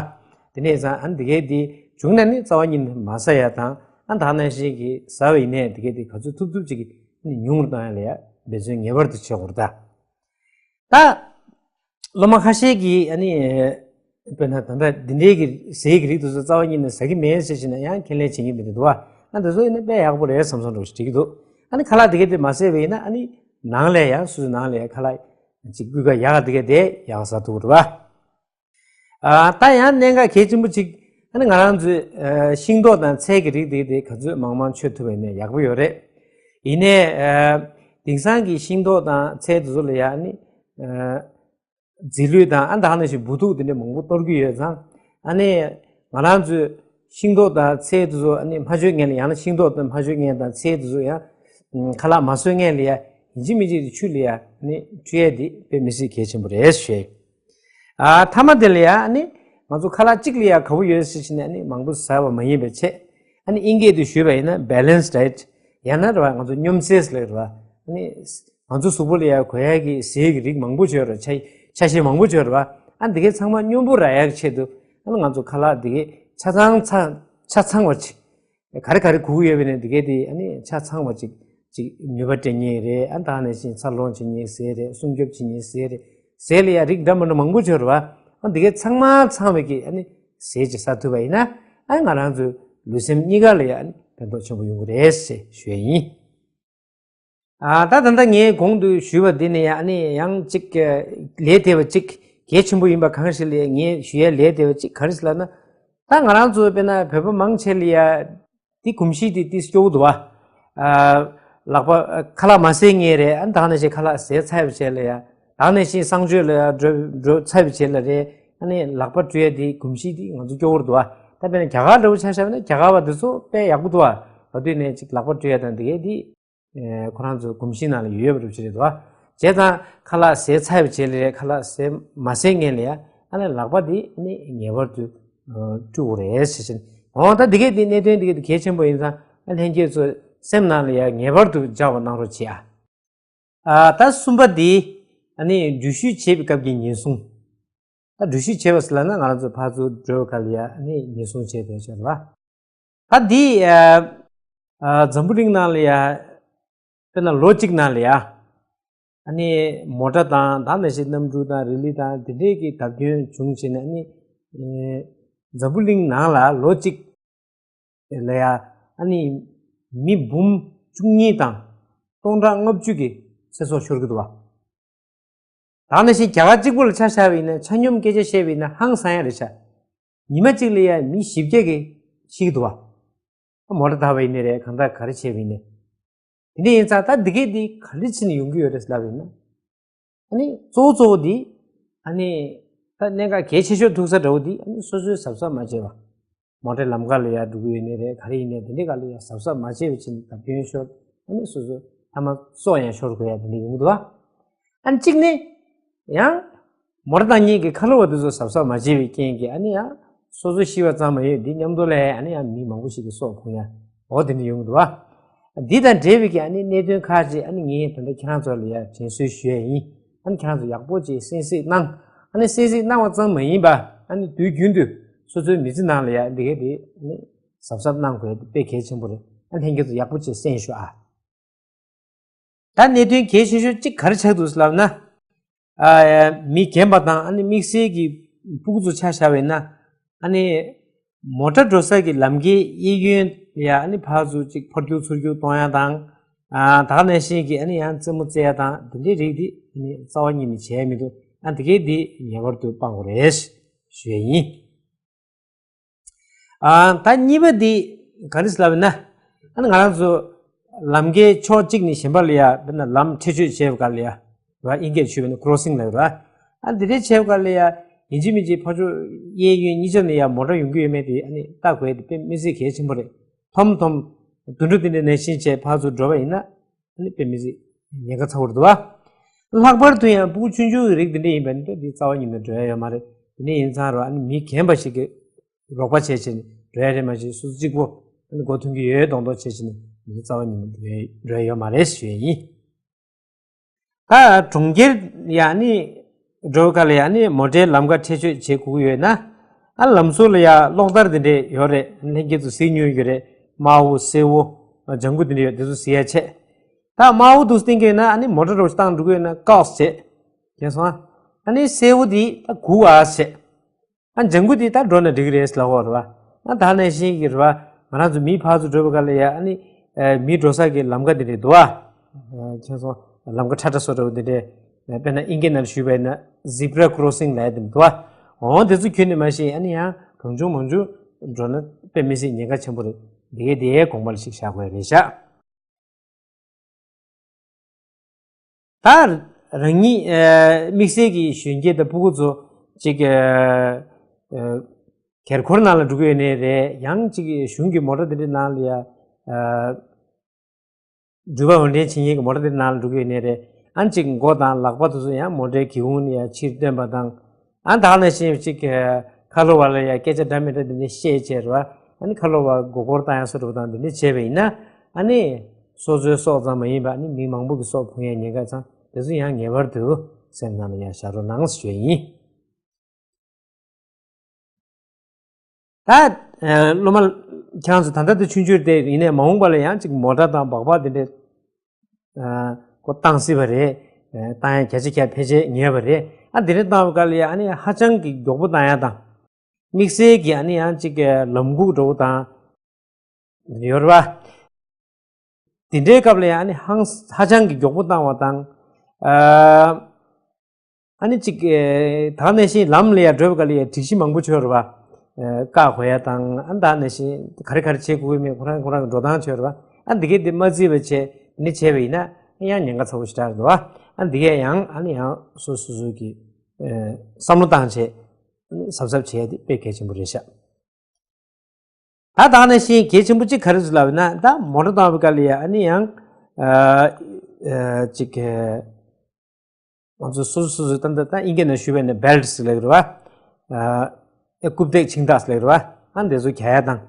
དེ་ནས་ཙང་ཨ་འདི་གས་འདི་བྱུང་ན་ནི་རྩ་བ་ཉིད་ནས་མ་ཟ་ཡ་དང་ཨ་ད་ནང་བཞིན་གྱི་ཟ་བ་ཡིན་ནའི་འདི་གས་འདི་ག་ཚོད་ཐུབ་ཐུབ་ཅིག་གིས་ཉུང་རུ་བཏང་ཡ་ལ་ཡ་འབད་བརྩོན་ངེས་པར་དུ་བྱེད་དགོས་རེད་ད། ད། སློབ་མ་ཁ་ཤས་ཀྱིས་ཨ་ནི། དཔེར་ན་ད་ལྟ་འདི་འདྲའི་གི་ཟས་ཀྱི་རིགས་དེ་ཚོ་རྩ་བ་ཉིད་ནས་ཟ་གི་མེད་ཟེར་བྱས་ན་ཡང་ཁས་ལེན་བྱེད་མཁན་དེ་འདྲ་འདུག་བ། ཨ་འདི་ཚོ་ཡིན་ན་དཔེ་ཡག་པོ་རེད་བསམ་བསམ་འདྲ་བོ་ཞིག་འགྲིག་གི་འདུག་ཨ་ནི་ཁ་ལག་དེ་གས་དེ་མ་ཟས་པ་ཡིན་ན་ཨ་ནི་ནང་ལ་ཡང་སོ་སོའི་ནང་ལ་ཡང་ཁ་ལག་ཅིག་སྤུས་ཀ་ཡག་དེ་གས་དེ་ཡག་ཟ་ཐུབ་རེད་བ། ཨ་ད་ཡང་གནད་འགག་གལ་ཆེན་པོ་ཅིག་ཨ་ནི་ང་རང་ཚོའི་ཤིང་ཏོག་དང་ཚལ་གྱི་རིགས་དེ་དེ་ག་ཚོད་མང་མང་མཆོད་ཐུབ་པ་ཡིན་ན་ཡག་པོ་ཡོད་རེད། ཡིན་ནའི་དེང་སང་གི་ཤིང་ཏོག་དང་ཚལ་དེ་ཚོ་ལ་ཡང་ནི་རྫས་ལུད་དང་ཨ་ད་ག་ནང་བཞིན་འབུ་ཐུག་དེ་འདྲ་མང་པོ་གཏོར་གྱི་ཡོད་ཙང་ཨ་ནི་ང་རང་ཚོའི་ཤིང་ཏོག་དང་ཚལ་དེ་ཚོ་ཨ་ནི་མ་མཆོད་མཁན་ལ་ཡང་ན་ཤིང་ཏོག་དང་མ་མཆོད་མཁན་དང་ཚལ་དེ་ཚོ་ཡང་ཁ་ལག་མ་བཟོ་མཁན་ལ་ཡང་ཡིན་གཅིག་མིན་གཅིག་ཆུ་ལ་ཡང་ཨ་ནི་འཁྲུད་ཡས་དེ་དཔེ་མི་སྲིད་གལ་ཆེན་པོ་རེད་ཞུ་ཡས། ཨ་མཐའ་མ་དེ་ལ་ཡང་ཨ་ནི་ང་ཚོ་ཁ་ལག་གཅིག་ལ་ཡང་དགའ་པོ་ཡོད་ཟེར་བྱས་ནས་ཨ་ནི་མང་པོ་ཟ་བ་མ་ཡིན་པའི་ཆེད་ཨ་ནི་ཨིན་སྐད་དུ་ཞུས་པ་ཡིན་ན་balanced diet ཡང་ན་རེད་བ་ང་ཚོ་སྙོམས་ཟས་ལབ་རེད་བ། ཨ་ནི་ང་ཚོ་གཟུགས་པོ་ལ་ཡང་དགོས་ཡ་གི་ཟས་ཀྱི་རིགས་མང་པོ་ཡོད་རེད། ཆ་ཆ་ཤས་མང་པོ་ཡོད་རེད་བ། ཨ་འདི་གའི་ཚང་མ་སྙོམས་པོ་རག་ཡ་གི་ཆེད་དུ་ཨ་ནི་ང་ཚོ་ཁ་ལག་འདི་གའི་ཆ་ཚང་ཚང་ཆ་ཚང་བ་ཅིག་ག་རེ་ག་རེ་དགོས་ཀྱི་ཡོད་པ་ནས་འདི་གའི་དེ་ཨ་ནི་ཆ་ཚང་བ་ཅིག་ཅིག་ནུས་པ་སྤྲད་མཁན་རེད། ཨ་ད་ནང་བཞིན་འཚར་ལོངས་བྱེད་མཁན་ཟས་རེད། སྲུང་སྐྱོབ་བྱེད་མཁན་ཟས་རེད། ཟས་ལ་ཡང་རིགས་འདྲ་མི་འདྲ་མང་པོ་ཡོད་རེད་བ། ཨ་འདི་གའི་ཚང་མ་ཚང་བའི་གི་ཨ་ནི་ཟས་ཅིག་ཟ་ཐུབ་པ་ཡིན་ན་ཨ་ང་རང་ཚོའི་ལུས་སེམས་གཉིས་ཀ་ལ་ཡང་ཨ་ནི་ཕན་ཐོགས་ཆེན་པོ་ཡོང་གི་རེད་ཟེར་ཞུ་ཡ་ཡིན། ཨ་ད་ད་ལྟ་ངས་གོང་དུ་ཞུས་པ་འདི་ནི་ཡང་ཨ་ནི་ཡང་གཅིག་ལས་དེ་བ་གཅིག་གལ་ཆེན་པོ་ཡིན་པ་གང་ཞིག་ལས་ངས་ཞུ་ཡ་ལས་དེ་བ་གཅིག་ག་རེ་ཟེར་ལབ་ན། ད་ང་རང་ཚོ་དཔེར་ན་བོད་པ་མང་ཆེ་ལ་ཡ་འདི་གོམས་གཤིས་དེ་ཏིས་སྐྱོ་བོ་འདུག་བ། ཨ་ ལག་པ་ཁ་ལག་མ་བཟས་སྔོན་རེད། ཨ་ནི་ད་ག་ནང་བཞིན་ཁ་ལག་བཟས་ཚར་བའི་རྗེས་ལ་ཡ། ད་ག་ནང་བཞིན་གསང་སྤྱོད་ལ་ཡ་འགྲོ་འགྲོ་ཚར་བའི་རྗེས་ལ་རེད། ཨ་ནི་ལག་པ་བཀྲུ་ཡ་དེ་གོམས་གཤིས་དེ་ང་ཚོ་སྐྱོ་བོར་འདུག་ཨ། ད་དཔེར་ན་རྒྱ་གར་འདྲ་བོ་ཆ་བཞག་ན་རྒྱ་གར་བ་དེ་ཚོ་དཔེ་ཡག་པོ་འདུག་ཨ། ལོ་དུས་ནས་ཅིག་ལག་པ་བཀྲུ་ཡ་དང་དེ་གས་དེ་ཁོ་རང་ཚོ་གོམས་གཤིས་ནང་ལ་ཡོད་ཡོད་པ་འདྲ་བོ་ཅིག་རེད་འདུག་ཨ། བྱས་ཙང་ཁ་ལག་བཟས་ཚར་བའི་རྗེས་ལ་རེད། ཁ་ལག་བཟས་མ་བཟས་སྔོན་ལ་ཡ། ཨ་ནི་ལག་པ་དེ་ཨ་ནི་ངེས་པར་དུ་བཀྲུ་དགོས་རེད་ཟེར་བཞིན། འོ་ད་དེ་གས་དེ་གནད་དོན་དེ་གས་དེ་གལ་ཆེན་པོ་ཡིན་ཙང་། ཨ་ལྷན་རྒྱས་ཚོ་སེམས་ནང་ལ་ཡ་ངེས་པར་དུ་འཇགས་པ་གནང་རོགས་བྱེད་ཨ། ཨ་ད་གསུམ་པ་དེ་ཨ་ནི་འགྲུལ་བཞུད་བྱེད་པའི་སྐབས་ཀྱི་ཉེན་སྲུང་། ད་འགྲུལ་བཞུད་བྱེད་པ་ཟེར་ལབ་ན་ང་རང་ཚོ་ཕར་ཚུར་འགྲོ་བའི་སྐབས་ལ་ཡ་ཨ་ནི་ཉེན་སྲུང་བྱེད་དགོས་ཤག་རེད་བ། ད་འདི་ཨ་ཨ་འཛམ་བུ་གླིང་ནང་ལ་ཡ་དཔེར་ན་ལོ་གཅིག་ནང་ལ་ཡ་ཨ་ནི་མོ་ཊ་དང་ད་ནང་བཞིན་གནམ་གྲུ་དང་རི་ལི་དང་དེ་འདྲས་ཀྱི་བརྡབ་སྐྱོན་བྱུང་བྱས་ནས་ཨ་ནི་ཨེ་འཛམ་བུ་གླིང་ནང་ལ་ལོ་གཅིག་ལ་ཡ་ཨ་ནི་མི་འབུམ་བཅུ་གཉིས་དང་སྟོང་ཕྲག་ལྔ་བཅུ་གི་ཚེ་སྲོག་ཤོར་གྱི་འདུག་བ། ད་ནང་བཞིན་རྒྱ་གར་གཅིག་པུ་ལ་ཆ་བཞག་པ་ཡིན་ན། ཆ་སྙོམས་སྐད་ཆ་བཤད་པ་ཡིན་ན་ཧང་སང་ཡ་རེད་ཤག་ཉི་མ་གཅིག་ལ་ཡ་མི་བཞི་བརྒྱ་གི་ཤི་གི་འདུག་བ། མོ་ཊ་བརྡབས་པ་ཡིན་ནའི་རེད། གང་ལྟར་ག་རེ་བྱས་པ་ཡིན་ནའི། དེ་འདྲ་ཡིན་ཙང་ད་འདི་གས་འདི་ག་རེ་བྱས་ནས་ཡོང་གི་ཡོད་རེད་ལབ་པ་ཡིན་ན། ཨ་ནི་གཙོ་བོ་གཙོ་བོ་འདི་ཨ་ནི་ད་གནད་འགག་གལ་ཆེ་ཤོས་ཐུག་ས་འདྲ་བོ་འདི་ཨ་ནི་སོ་སོའི་གཟབ་གཟབ་མ་བྱས་པ། མོ་ཊའི་ལམ་ཁ་ལ་ཡ་འགྲོ་གི་ཡོད་ནའི་རེད། ག་རེ་ཡིན་ནའི་དེ་འདྲའི་སྒང་ལ་ཡ་གཟབ་གཟབ་མ་བྱས་པའི་ཕྱིར་བརྡབ་སྐྱོན་ཤོར། ཨ་ནི་སོ་སོ་ཐ་མ་སྲོག་ཡང་ཤོར་དགོས་ཡ་དེ་འདྲ་ཡོང་གི་འདུག་བ། ཨ་ནི་གཅིག་ནི་ཡང་མོ་ཊ་བཏང་མཁན་གྱི་ཁ་ལོ་བ་དེ་ཚོ་གཟབ་གཟབ་མ་བྱས་པའི་རྐྱེན་གྱིས་ཨ་ནི་ཡང་སོ་སོ་ཤི་བ་ཙམ་མ་ཡིན། འདི་མཉམ་དུ་ལ་ཨ་ནི་ཡང་མི་མང་པོ་ཞིག་གི་སྲོག་ཕུང་ཡ། འོ་དེ་འདྲ་ཡོང་གི་འདུག་བ། འདི་དང་འབྲེལ་བའི་གི་ཨ་ནི་གནད་དོན་ཁག་ཅིག་ཨ་ནི་ངས་ད་ལྟ་ཁྱེད་རང་ཚོ་ལ་ཡ་དྲན་གསོ་ཞུ་ཡ་ཡིན། ཨ་ནི་ཁྱེད་རང་ཚོ་ཡག་པོ་ཅིག་གསན་གཟིགས་གནང་། ཨ་ནི་གསན་གཟིགས་གནང་བ་ཙམ་མ་ཡིན་པ། ཨ་ནི་དུས་རྒྱུན་དུ་སོ་སོའི་མི་ཚེ་ནང་ལ་ཡ་འདི་གས་དེ་ཨ་ནི་གཟབ་གཟབ་གནང་དགོས་དེ་དཔེ་གལ་ཆེན་པོ་རེད། ཨ་ནི་ལྷན་རྒྱས་ཚོ་ཡག་པོ་ཅིག་གསན་ཤོག་ཨ། ད་གནད་དོན་གལ་ཆེ་ཤོས་གཅིག་ག་རེ་ཆགས་འདུག་ལབ་ན། ཨ་མི་རྒན་པ་དང་ཨ་ནི་དམིགས་བསལ་གྱི་སྤུ་གུ་ཚོ་ཆ་བཞག་པ་ཡིན་ན། ཨ་ནི་མོ་ཊ་འགྲོ་ས་གི་ལམ་ཁའི་གཡས་གཡོན་ལ་ཡ་ཨ་ནི་ཕར་ཚུར་ཅིག་འཕུར་རྒྱུག་ཚུར་རྒྱུག་གཏོང་ཡ་དང་། ཨ་ད་ག་ནང་བཞིན་གྱི་ཨ་ནི་ཡང་རྩེད་མོ་རྩེ་ཡ་དང་དེ་འདྲའི་རིགས་དེ་ཨ་ནི་རྩ་བ་ཉིད་ནས་བྱས་མི་འདུག་ཨ་དེ་གས་དེ་ངེས་པར་དུ་སྤང་དགོས་རེད་ཞུ་ཡ་ཡིན། ཨ་ད་གཉིས་པ་འདི་ག་རེ་ལབ་ན། ཨ་ནི་ང་རང་ཚོ་ལམ་ཁའི་ཕྱོགས་གཅིག་ནས་གཞན་པ་ལ་ཡ་དཔེར་ན་ལམ་ཁྲལ་གཅོད་བྱེད་པའི་སྐབས་ལ་ཡ། ར་དབྱིན་སྐད་ཆུ་བས་ན་ཀྲོ་སིང་ལབ་ར། ཨ་འདི་འདྲའི་བྱེད་པའི་སྐབས་ལ་ཡ་ཡིན་གཅིག་མིན་གཅིག་ཕར་ཕྱོགས་གཡས་གཡོན་གཉིས་ཆ་ནས་ཡ་མོ་ཊ་ཡོང་གི་ཡོད་མེད་དེ་ཨ་ནི་ལྟ་དགོས་དེ་དཔེ་མི་སྲིད་གལ་ཆེན་པོ་རེད། ཐོམ་ཐོམ་དུད་འགྲོ་དེ་འདྲ་ནང་བཞིན་བྱས་ཕར་ཚུར་འགྲོ་བ་ཡིན་ན། ཨ་ནི་དཔེ་མི་སྲིད་ཉེན་ཁ་ཚ་བོར་འདུག་བ། ལྷག་པར་དུ་ཡང་སྤུ་གུ་ཆུང་ཆུང་གི་རིགས་འདི་འདྲ་ཡིན་པ་ནི་འདི་རྩ་བ་ཉིད་ནས་འགྲོ་ཡ་ཡོད་མ་རེད། དེ་ནས་ཡིན་ཙང་རོ་ཨ་ནི་མི་རྒན་པ་ཞིག་གིས་རོགས་པ་བྱས་བྱས་ནས་འགྲོ་ཡ་རེད། མ་གཞི་སོ་སོ་གཅིག་པོ་ཨ་ནི་མགོ་ཐོན་གྱི་ཡོད་མདོག་མདོག་བྱས་བྱས་ནས་འདི་རྩ་བ་ཉིད་ནས་འགྲོ་ཡ་འགྲོ་ཡ་ཡོད་མ་རེད་ཞུ་ཡ་ཡིན། ད་གྲོང་ཁྱེར་ཡ་ནི་འགྲོ་ག་ལ་ཡ་ནི་མོ་ཊའི་ལམ་ཁ་ཁྲལ་གཅོད་བྱེད་དགོས་ཀྱི་ཡོད་ན། ཨ་ལམ་ཟུར་ལ་ཡ་གློག་དར་དེ་འདྲས་ཡོད་རེད། ལྷན་རྒྱས་ཚོ་གཟིགས་མྱོང་ཡོད་རེད། དམར་པོ་སེར་པོ་ལྗང་གུ་དེ་འདྲས་ཡོད། དེ་ཚོ་གཟིགས་ཡ་ཆེད། ད་དམར་པོ་འདུག་སྟེང་གི་ཡོད་ན་ཨ་ནི་མོ་ཊ་རོགས་བཏང་འགྲོ་གི་ཡོད་ན་ཀོག་བྱེད། མཁྱེན་སོང་ཨ། ཨ་ནི་སེར་པོ་དེ་ད་སྒུག་ཨ་བྱེད། ཨ་ལྗང་གུ་དེ་ད་འགྲོ་ན་འགྲིག་གི་རེད་ལབ་ཡོད་རེད་བ། ཨ་ད་ནང་བཞིན་གྱི་རེད་བ། ང་རང་ཚོ་མི་ཕར་ཚུར་འགྲོ་བའི་སྐབས་ལ་ཡ་ཨ་ནི་མི་འགྲོ་ས་གི་ལམ་ཁ་དེ་འདྲས་འདུག་ཨ། མཁྱེན་སོང་། ལམ་ཁ་ཁྲ་ཁྲ་བཟོ་འདྲ་བོ་དེ་འདྲས། དཔེར་ན་དབྱིན་སྐད་ནང་ཞུས་པ་ཡིན་ན་zebra crossing་ལབ་ཡ་དེ་འདུག་ཨ། འོ་དེ་ཚོ་ཁྱོན་ནས་མ་ཤེས་ཨ་ནི་ཡང་གང་བྱུང་མང་བྱུང་འགྲོ་ན་དཔེ་མི་སྲིད་ཉེན་ཁ་ཆེན་པོ་རེད། དེ་གས་དེ་དགོངས་པ་ལ་ཞིག་བཞག་དགོས་རེད་ཤག་ད་རང་ཉིད་ཨ་དམིགས་བསལ་གྱི་གཞོན་སྐྱེས་དང་སྤུ་གུ་ཚོ་གཅིག་ཨ་ཨ་གེར་འཁོར་ནང་ལ་འགྲོ་གི་ཡོད་ནའི་རེད། ཡང་གཅིག་གཞུང་གི་མོ་ཊ་དེ་འདྲའི་ནང་ལ་ཡ་ཨ་འགྲུལ་པ་འོར་འདྲེན་བྱེད་མཁན་གྱི་མོ་ཊ་དེ་ནང་ལ་འགྲོ་གི་ཡོད་ནའི་རེད། ཨ་ནི་གཅིག་མགོ་དང་ལག་པ་དེ་ཚོ་ཡང་མོ་ཊའི་སྒེའུ་ཁུང་ནས་ཡ་ཕྱིར་བཏོན་པ་དང་། ཨ་ད་ག་ནང་བཞིན་གཅིག་ཁ་ལོ་བ་ལ་ཡ་སྐད་ཆ་འདྲ་མི་འདྲ་དེ་འདྲ་བཤད་བྱས་རེད་བ། ཨ་ནི་ཁ་ལོ་བ་མགོ་སྐོར་བཏང་ཡ་བཟོ་འདྲ་བོ་དང་དེ་འདྲ་བྱས་པ་ཡིན་ན། ཨ་ནི་སོ་སོའི་སྲོག་ཙམ་མ་ཡིན་པ་ཨ་ནི་མི་མང་པོ་གི་སྲོག་ཕུང་ཡ་ཉེན་ཁ་ཚང་དེ་ཚོ་ཡང་ངེས་པར་དུ་སེམས་ནང་ལ་ཡ་བཞག་རོགས་གནང་ཞུ་ཡ་ཡིན། ད་ཨ་སློབ་མ་ཁྱེད་རང་ཚོ་ད་ལྟ་དེ་ཆུང་ཆུང་དེ་ཡིན་ནའི་མ་འོངས་པ་ལ་ཡང་གཅིག་མོ་ཊ་དང་སྦག་སྦག་དེ་འདྲས་ཨ་ཁོ་བཏང་སྲིད་པ་རེད། ཨ་བཏང་ཡ་བརྒྱ་ཆ་བརྒྱ་ཕལ་ཆེར་ཉེ་བ་རེད། ཨ་དེ་འདྲས་བཏང་བའི་སྐབས་ལ་ཡ་ཨ་ནི་ཧ་ཅང་གི་མགྱོགས་པོ་བཏང་ཡ་དང་། དམིགས་བསལ་གྱི་ཨ་ནི་ཡང་གཅིག་ལམ་འགུག་འདྲ་བོ་དང་། ཡོད་རེད་བ། དེ་འདྲའི་སྐབས་ལ་ཡང་ཨ་ནི་ཧང་ཧ་ཅང་གི་མགྱོགས་པོ་བཏང་བ་དང་། ཨ་ཨ་ནི་གཅིག་ཨེ་ད་ག་ནང་བཞིན་ལམ་ལ་ཡང་འགྲོ་བའི་སྐབས་ལ་ཡང་སྒྲིག་གཞི་མང་པོ་ཡོད་རེད་བ། ཨེ་བཀག་དགོས་ཡ་དང་ཨ་ནི་ད་ག་ནང་བཞིན་ག་རེ་ག་རེ་བྱེད་དགོས་ཀྱི་མེད་ཁོ་རང་ཁོ་རང་གི་འགྲོ་སྟངས་ཡོད་རེད་བ། ཨ་འདི་གས་འདི་མ་བརྩིས་པ་བྱས་ ནི་བྱས་པ་ཡིན་ན་ཡང་ཉེན་ཁ་ཚ་པོ་ཞེ་དྲག་རེད་འདུག་བ། ཨ་འདི་གས་ཡང་ཨ་ནི་ཡང་སོ་སོ་སོ་གི་བསམ་བློ་བཏང་བྱས་གཟབ་གཟབ་བྱས་ཏེ་དཔེ་གལ་ཆེན་པོ་རེད་ཤག་ད་ད་ནང་བཞིན་གལ་ཆེན་པོ་གཅིག་ག་རེ་ཟེར་ལབ་ན། ད་མོ་ཊ་བཏང་བའི་སྐབས་ལ་ཡ་ཨ་ནི་ཡང་ཨ་ཨ་ཅིག་ང་ཚོ་སོ་སོ་སོ་སོ་ད་ད་ད་ཨིན་སྐད་ནང་ཞུས་པ་ཡིན་ན་བྷེལ་ཊི་ཟེར་ལབ་ཀྱི་རེད་བ། ཨ་རྐུབ་སྟེགས་འཆིང་ཐག་ཟེར་ལབ་ཀྱི་རེད་བ། ཨ་འདི་ཚོ་གྱ་ཡ་དང་།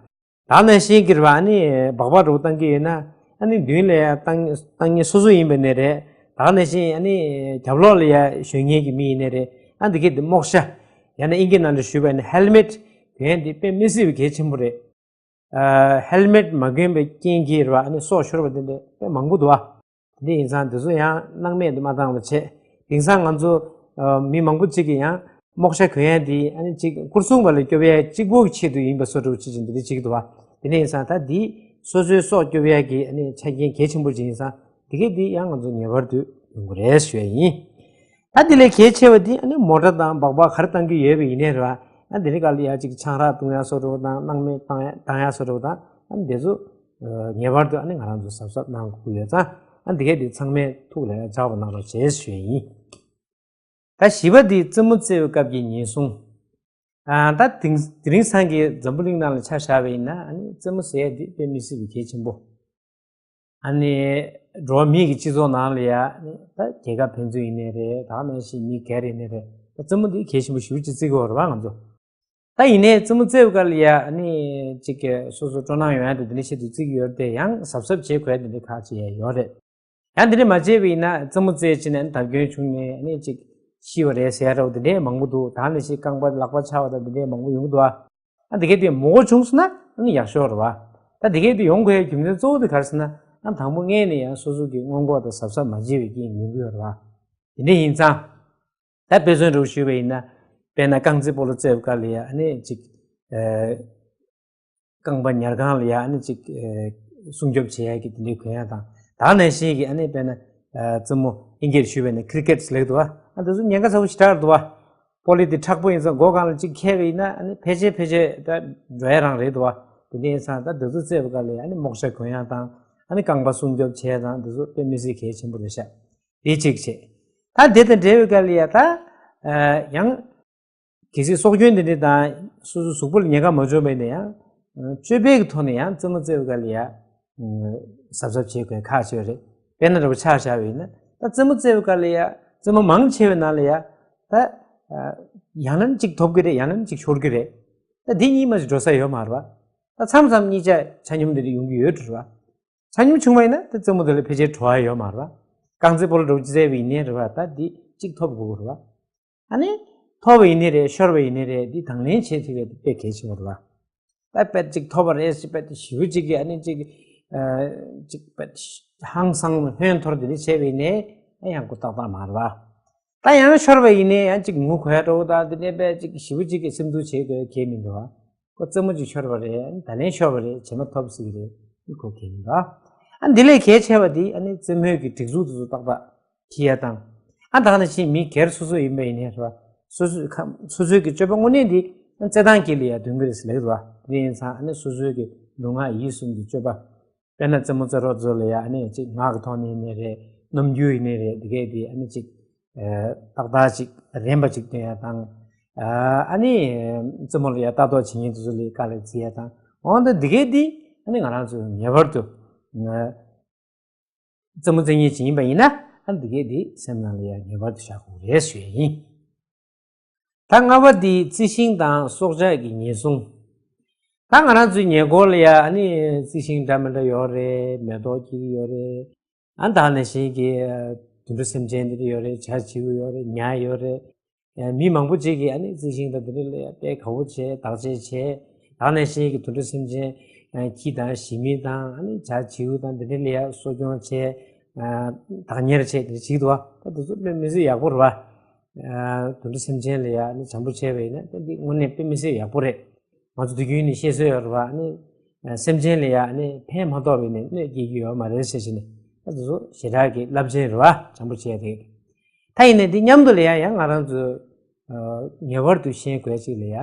ད་ནང་བཞིན་གྱི་རེད་བ། ཨ་ནི་སྦག་སྦག་འདྲ་བོ་བཏང་གི་ཡོད་ན་ཨ་ནི་མདུན་ལ་ཡ་བཏང་བཏང་མཁན་སོ་སོ་ཡིན་པ་ནས་རེད། ད་ནང་བཞིན་ཨ་ནི་རྒྱབ་ལོགས་ལ་ཡ་ཞོན་མཁན་གྱི་མི་ཡིན་ནས་རེད། ཨ་འདི་གས་འདི་རྨོག་ཞྭ། ཡང་ན་ཨིན་སྐད་ནང་ལ་ཞུས་པ་ཡིན་ན་ཧེལ་མེཊ་གྱོན་ཡ་འདི་དཔེ་མི་སྲིད་པའི་གལ་ཆེན་པོ་རེད། ཨ་ཧེལ་མེཊ་མ་གྱོན་པའི་རྐྱེན་གྱིས་རེད་བ། ཨ་ནི་སྲོག་ཤོར་བ་དེ་འདྲ་དཔེ་མང་པོ་འདུག་བ། དེ་འདྲ་ཡིན་ཙང་དེ་ཚོ་ཡང་སྣང་མེད་དུ་མ་བཏང་བ་བྱས། དེང་སང་ང་ཚོ་ཨ་མི་མང་པོ་ཅིག་གིས་ཡང་རྨོག་ཞྭ་གྱོན་ཡ་དེ་ཨ་ནི་ཅིག་སྐོར་སྲུང་བ་ལ་སྐྱོབ་ཡ་གཅིག་པོ་གི་ཆེད་དུ་ཡིན་པ་བཟོ་འདྲ་བོ་ཅིག་ཅིག་འདི་འདྲ་ཅིག་འདུག་བ། དེ་འདྲ་ཡིན་ཙང་ད་འདི་སོ་སོའི་སྲོག་སྐྱོབ་ཡ་གི་ཨ་ནི་ཆ་རྐྱེན་གལ་ཆེན་པོ་ཅིག་ཡིན་ཙང་དེ་གས་འདི་ཡང་ང་ཚོ་ངེས་པར་དུ་ཡོང་གི་རེད་ཞུ་ཡ་ཡིན། ད་དེ་ལས་གལ་ཆེ་བ་དེ་ཨ་ནི་མོ་ཊ་དང་སྦག་སྦག་ག་རེ་བཏང་གི་ཡོད་པ་ཡིན་ནའི་རེད་བ། ཨ་དེ་རིང་ག་ལ་ཡ་ཅིག་ཆང་རག་བཏུང་ཡ་བཟོ་འདྲ་བོ་དང་། སྣང་མེད་བཏང་ཡ་བཏང་ཡ་བཟོ་འདྲ་བོ་དང་། ཨ་དེ་ཚོ་ངེས་པར་དུ་ཨ་ནི་ང་རང་ཚོ་གཟབ་གཟབ་གནང་དགོས་ཀྱི་ཡོད་ཙང་། ཨ་འདི་གས་དེ་ཚང་མས་ཐུགས་ལ་ཡ་འཇགས་པ་གནང་རོགས་བྱེད་ཞུ་ཡ་ཡིན། ད་བཞི་པ་དེ་རྩེད་མོ་རྩེ་བའི་སྐབས་ཀྱི་ཉེན་སྲུང་། ཨ་ད་དེང་དེ་རིང་སང་གི་འཛམ་བུ་གླིང་ནང་ལ་ཆ་བཞག་པ་ཡིན་ན་ཨ་ནི་རྩེད་མོ་ཟེར་ཡ་དེ་དཔེ་མི་སྲིད་པའི་གལ་ཆེན་པོ། ཨ་ནི་འགྲོ་བ་མིའི་གི་སྤྱི་ཚོགས་ནང་ལ་ཡ་ཨ་ནི་ད་རྒྱལ་ཁབ་ཕན་ཚུན་ཡིན་ནའི་རེད། ད་ནང་བཞིན་མི་སྒེར་ཡིན་ནའི་རེད། ད་རྩེད་མོ་འདི་གལ་ཆེན་པོ་ཞེ་པོ་ཅིག་བརྩི་གི་ཡོད་རེད་བ་ང་ཚོ། ད་ཡིན་ནའི་རྩེད་མོ་རྩེ་བའི་སྐབས་ལ་ཡ་ཨ་ནི་ཅིག་གི་སོ་སོ་སྤྲོ་སྣང་ཡོང་ཡ་དེ་འདི་འདྲ་ཆེད་དུ་བརྩི་གི་ཡོད་རེད་དེ། ཡང་གཟབ་གཟབ་བྱེད་དགོས་ཡ་དེ་འདྲ་ཁག་ཅིག་ཡ་ཡོད་རེད། ཡང་འདི་འདྲ་མ་བྱས་པ་ཡིན་ན་རྩེད་མོ་རྩེ་བྱས་ནས་བརྡབ་སྐྱོན་བྱུང་ནས་ཨ་ནི་ཅིག་ཤི་བ་རེད་ཟེར་ཡ་འདྲ་བོ་དེ་འདྲ་མང་པོ་འདུག་ད་ནང་བཞིན་རྐང་པ་ལག་པ་འཆག་པ་དང་དེ་འདྲ་མང་པོ་ཡོང་གི་འདུག་ཨ། ཨ་དེ་གས་དེ་མང་པོ་བྱུང་སོང་ན་ཨ་ནི་ཡག་ཤོས་རེད་བ། ད་དེ་གས་དེ་ཡོང་དགོས་ཡ་རྒྱུ་མཚན་གཙོ་བོ་དེ་ག་རེ་ཟེར་ན། ཨ་དང་པོ་སྔས་ནས་ཡང་སོ་སོ་གི་སྔོན་འགོག་དང་གཟབ་གཟབ་མ་བྱས་པའི་རྐྱེན་ཡོང་གི་ཡོད་རེད་བ། དེ་འདྲ་ཡིན་ཙང་། ད་དཔེ་མཚོན་འདྲ་བོ་ཞུས་པ་ཡིན་ན། དཔེར་ན་རྐང་རྩེད་སྤོ་ལོ་རྩེ་བའི་སྐབས་ལ་ཡ་ཨ་ནི་ཅིག་ཨ་རྐང་པ་ཉལ་ཁང་ལ་ཡ་ཨ་ནི་ཅིག་ཨ་སྲུང་སྐྱོབ་བྱེད་ཡ་གི་དེ་འདྲའི་གོན་ཡ་དང་། ད་ནང་བཞིན་གྱི་ཨ་ནི་དཔེར་ན་ཨ་རྩེད་མོ་ཨིན་སྐད་ཞུས་པ་ཡིན་ན་ཁི་རི་ཀེཊ་ལབ་འདུག་བ། ཨ་དེ་ཚོ་ཉེན་ཁ་ཚ་པོ་ཞེ་དྲག་འདུག་བ། སྤོ་ལོ་དེ་མཁྲེགས་པོ་ཡིན་ཙང་མགོ་སྒང་ལ་གཅིག་ཁེལ་བ་ཡིན་ན་ཨ་ནི་ཕལ་ཆེར་ཕལ་ཆེར་ད་འགྲོ་ཡ་རང་རེད་འདུག་བ། དེ་འདྲ་ཡིན་ཙང་ད་དེ་ཚོ་རྩེ་བའི་སྐབས་ལ་ཨ་ནི་རྨོག་ཞྭ་གོན་ཡ་དང་། ཨ་ནི་རྐང་པ་སྲུང་སྐྱོབ་བྱས་དང་། དེ་ཚོ་དཔེ་མི་སྲིད་གལ་ཆེན་པོ་རེད་ཤག་དེ་གཅིག་བྱས། ད་དེ་དང་འབྲེལ་བའི་སྐབས་ལ་ཡ་ད་ཨ་ཡང་གལ་སྲིད་སྲོག་སྐྱོན་དེ་འདྲ་དང་སོ་སོའི་གཟུགས་པོ་ལ་ཉེན་ཁ་མ་བྱུང་བ་ཡིན་ན་ཡང་སྤྱོད་པའི་གི་ཐོག་ནས་ཡང་རྩེད་མོ་རྩེ་བའི་སྐབས་ལ་ཡ་གཟབ་གཟབ་བྱེད་དགོས་ཁག་ཆེ་བ་རེད། དཔེར་ན་འདྲ་བོ་ཆ་བཞག་པ་ཡིན་ན། ད་རྩེད་མོ་རྩེ་བའི་སྐབས་ལ་ཡ་རྩེད་མོ་མང་ཆེ་བའི་ནང་ལ་ཡ་ད་ཨ་ཡང་ན་གཅིག་ཐོབ་ཀྱི་རེད། ཡང་ན་གཅིག་ཤོར་གྱི་རེད། ད་འདི་གཉིས་མ་ཞིག་འགྲོ་ས་ཡོད་མ་རེད་བ། ད་མཚམས་མཚམས་གཉིས་ཆ་ཆ་སྙོམས་དེ་འདྲ་ཡོང་གི་ཡོད་འགྲོ་རེད་བ། ཆ་སྙོམས་བྱུང་བ་ཡིན་ན་ད་རྩེད་མོ་དེ་ལ་ཕལ་ཆེར་བྲོ་བ་ཡོད་མ་རེད་བ། རྐང་རྩེད་སྤོ་ལོ་འདྲ་བོ་རྩེ་བ་ཡིན་ནའི་རེད་བ། ད་འདི་གཅིག་ཐོབ་དགོས་ཀྱི་རེད་བ། ཨ་ནི་ཐོབ་པ་ཡིན་ནའི་རེད། ཤོར་བ་ཡིན་ནའི་རེད། འདི་དང་ལེན་བྱེད་ཐུབ་ཡ་དེ་དཔེ་གལ་ཆེན་པོ་རེད་བ། ད་དཔེ་གཅིག་ཐོབ་པ་རེད་ཟེར་དཔེ་ཞེ་པོ་གཅིག་གིས་ཨ་ནི་གཅིག་ཨ་གཅིག་དཔེ་ཧང་སང་ཧོན་ཐོར་དེ་འདྲ་བྱས་པ་ཡིན་ནའི་ཨ་ཡང་ཀུ་ཏག་ཏག་མ་རེད་བ། ད་ཡང་ཤོར་བ་ཡིན་ནའི་ཡང་གཅིག་ངུ་གོ་ཡ་འདྲ་བོ་དང་། དེ་ནས་དཔེ་གཅིག་ཞེ་པོ་གཅིག་གིས་སེམས་སྡུག་བྱེད་དགོས་གལ་མི་འདུག་བ། ཁོ་རྩེད་མོ་གཅིག་ཤོར་བ་རེད། ད་ལན་ཤོར་བ་རེད། རྗེས་མ་ཐོབ་སྲིད་ཀྱི་རེད། འདི་ཁོ་གལ་མི་འདུག་ཨ་འདི་ལས་གལ་ཆེ་བ་འདི་ཨ་ནི་རྩེད་མོའི་གི་སྒྲིག་འཛུགས་དེ་ཚོ་ཏག་ཏག་འཁྱེར་ཡ་དང་། ཨ་ད་ག་ནང་བཞིན་མི་སྒེར་སོ་སོ་ཡིན་པ་ཡིན་ནའི་རེད་བ། སོ་སོའི་ཁ་སོ་སོའི་གི་སྤྱོད་པ་དངོས་གནས་འདི་རྩེད་ཐང་དཀྱིལ་ལ་ཡ་སྡོད་ཀྱི་རེད་ཟེར་ལབ་ཀྱི་རེད་བ། དེ་ཡིན་ཙང་ཨ་ནི་སོ་སོའི་གི་ལུས་ངག་ཡིད་གསུམ་གྱི་སྤྱོད་པ། དཔེར་ན་རྩེད་མོ་རྩེ་རོགས་ཚོ་ལ་ཡ་ཨ་ནི་ཅིག་ངག་གི་ཐོག་ནས་ཡིན་ནའི་རེད། རྣམ་འགྱུར་ཡིན་ནའི་རེད། འདི་གས་འདི་ཨ་ནི་ཅིག་ཨ་ཏག་ཏག་ཅིག་རན་པ་ཅིག་སྟོན་ཡ་དང་། ཨ་ཨ་ནི་རྩེད་མོ་ལ་ཡ་ལྟ་རྟོག་བྱེད་མཁན་དེ་ཚོ་ལ་དཀའ་ལས་བརྩི་ཡ་དང་། འོ་ད་འདི་གས་འདི་ཨ་ནི་ང་རང་ཚོས་ངེས་པར་དུ་ང་རྩེད་མོ་རྩེ་མཁན་ཅིག་ཡིན་པ་ཡིན་ན། ཨ་འདི་གས་འདི་སེམས་ནང་ལ་ཡ་ངེས་པར་དུ་བཞག་དགོས་རེད་ཞུ་ཡ་ཡིན། ད་ལྔ་པ་འདི་རྩི་ཤིང་དང་སྲོག་ཆགས་ཀྱི་ཉེན་སྲུང་། ད་ང་རང་ཚོའི་ཉེ་འཁོར་ལ་ཡ་ཨ་ནི་རྩི་ཤིང་འདྲ་མི་འདྲ་ཡོད་རེད། མེ་ཏོག་སྐྱེ་གི་ཡོད་རེད། ཨ་ད་ནང་བཞིན་གྱི་དུད་འགྲོ་སེམས་ཅན་འདི་འདྲ་ཡོད་རེད། བྱ་བྱིའུ་ཡོད་རེད། ཉ་ཡོད་རེད། ཡང་མི་མང་པོ་ཅིག་གིས་ཨ་ནི་རྩི་ཤིང་དང་འདི་འདྲ་ལ་ཡ་དཔེ་དགའ་བོ་བྱས། བདག་གཅེས་བྱས། ད་ནང་བཞིན་གྱི་དུད་འགྲོ་སེམས་ཅན་ཁྱི་དང་ཞི་མི་དང་ཨ་ནི་བྱ་བྱིའུ་དང་འདི་འདྲ་ལ་ཡ་གསོ་སྐྱོང་བྱས། བདག་གཉེར་བྱས་དེ་འདྲ་བྱེད་ཀྱི་འདུག་བ། ད་དེ་ཚོ་དཔེ་མི་སྲིད་ཡག་པོ་རེད་བ། དུད་འགྲོ་སེམས་ཅན་ལ་ཡ་ཨ་ནི་བྱམས་པོ་བྱས་པ་ཡིན་ན་ད་འདི་དངོས་གནས་དཔེ་མི་སྲིད་ཡག་པོ་རེད། ང་ཚོ་དུས་རྒྱུན་ནས་བཤད་སྲོལ་ཡོད་རེད་བ། ཨ་ནི་སེམས་ཅན་ལ་ཡ་ཨ་ནི་ཕན་མ་ཐོགས་པ་ཡིན་ན་གནོད་སྐྱེལ་གྱི་ཡོད་མ་རེད་ཟེར་བྱས་ནས། ད་དེ་ཚོ་ཞེ་དྲག་གི་རླབས་ཆེན་རེད་བ། བྱམས་པོ་བྱས་ཏེ། ད་ཡིན་ནའི་འདི་མཉམ་དུ་ལ་ཡ་ཡང་ང་རང་ཚོས་ངེས་པར་དུ་ཤེས་དགོས་ཅིག་ལ་ཡ།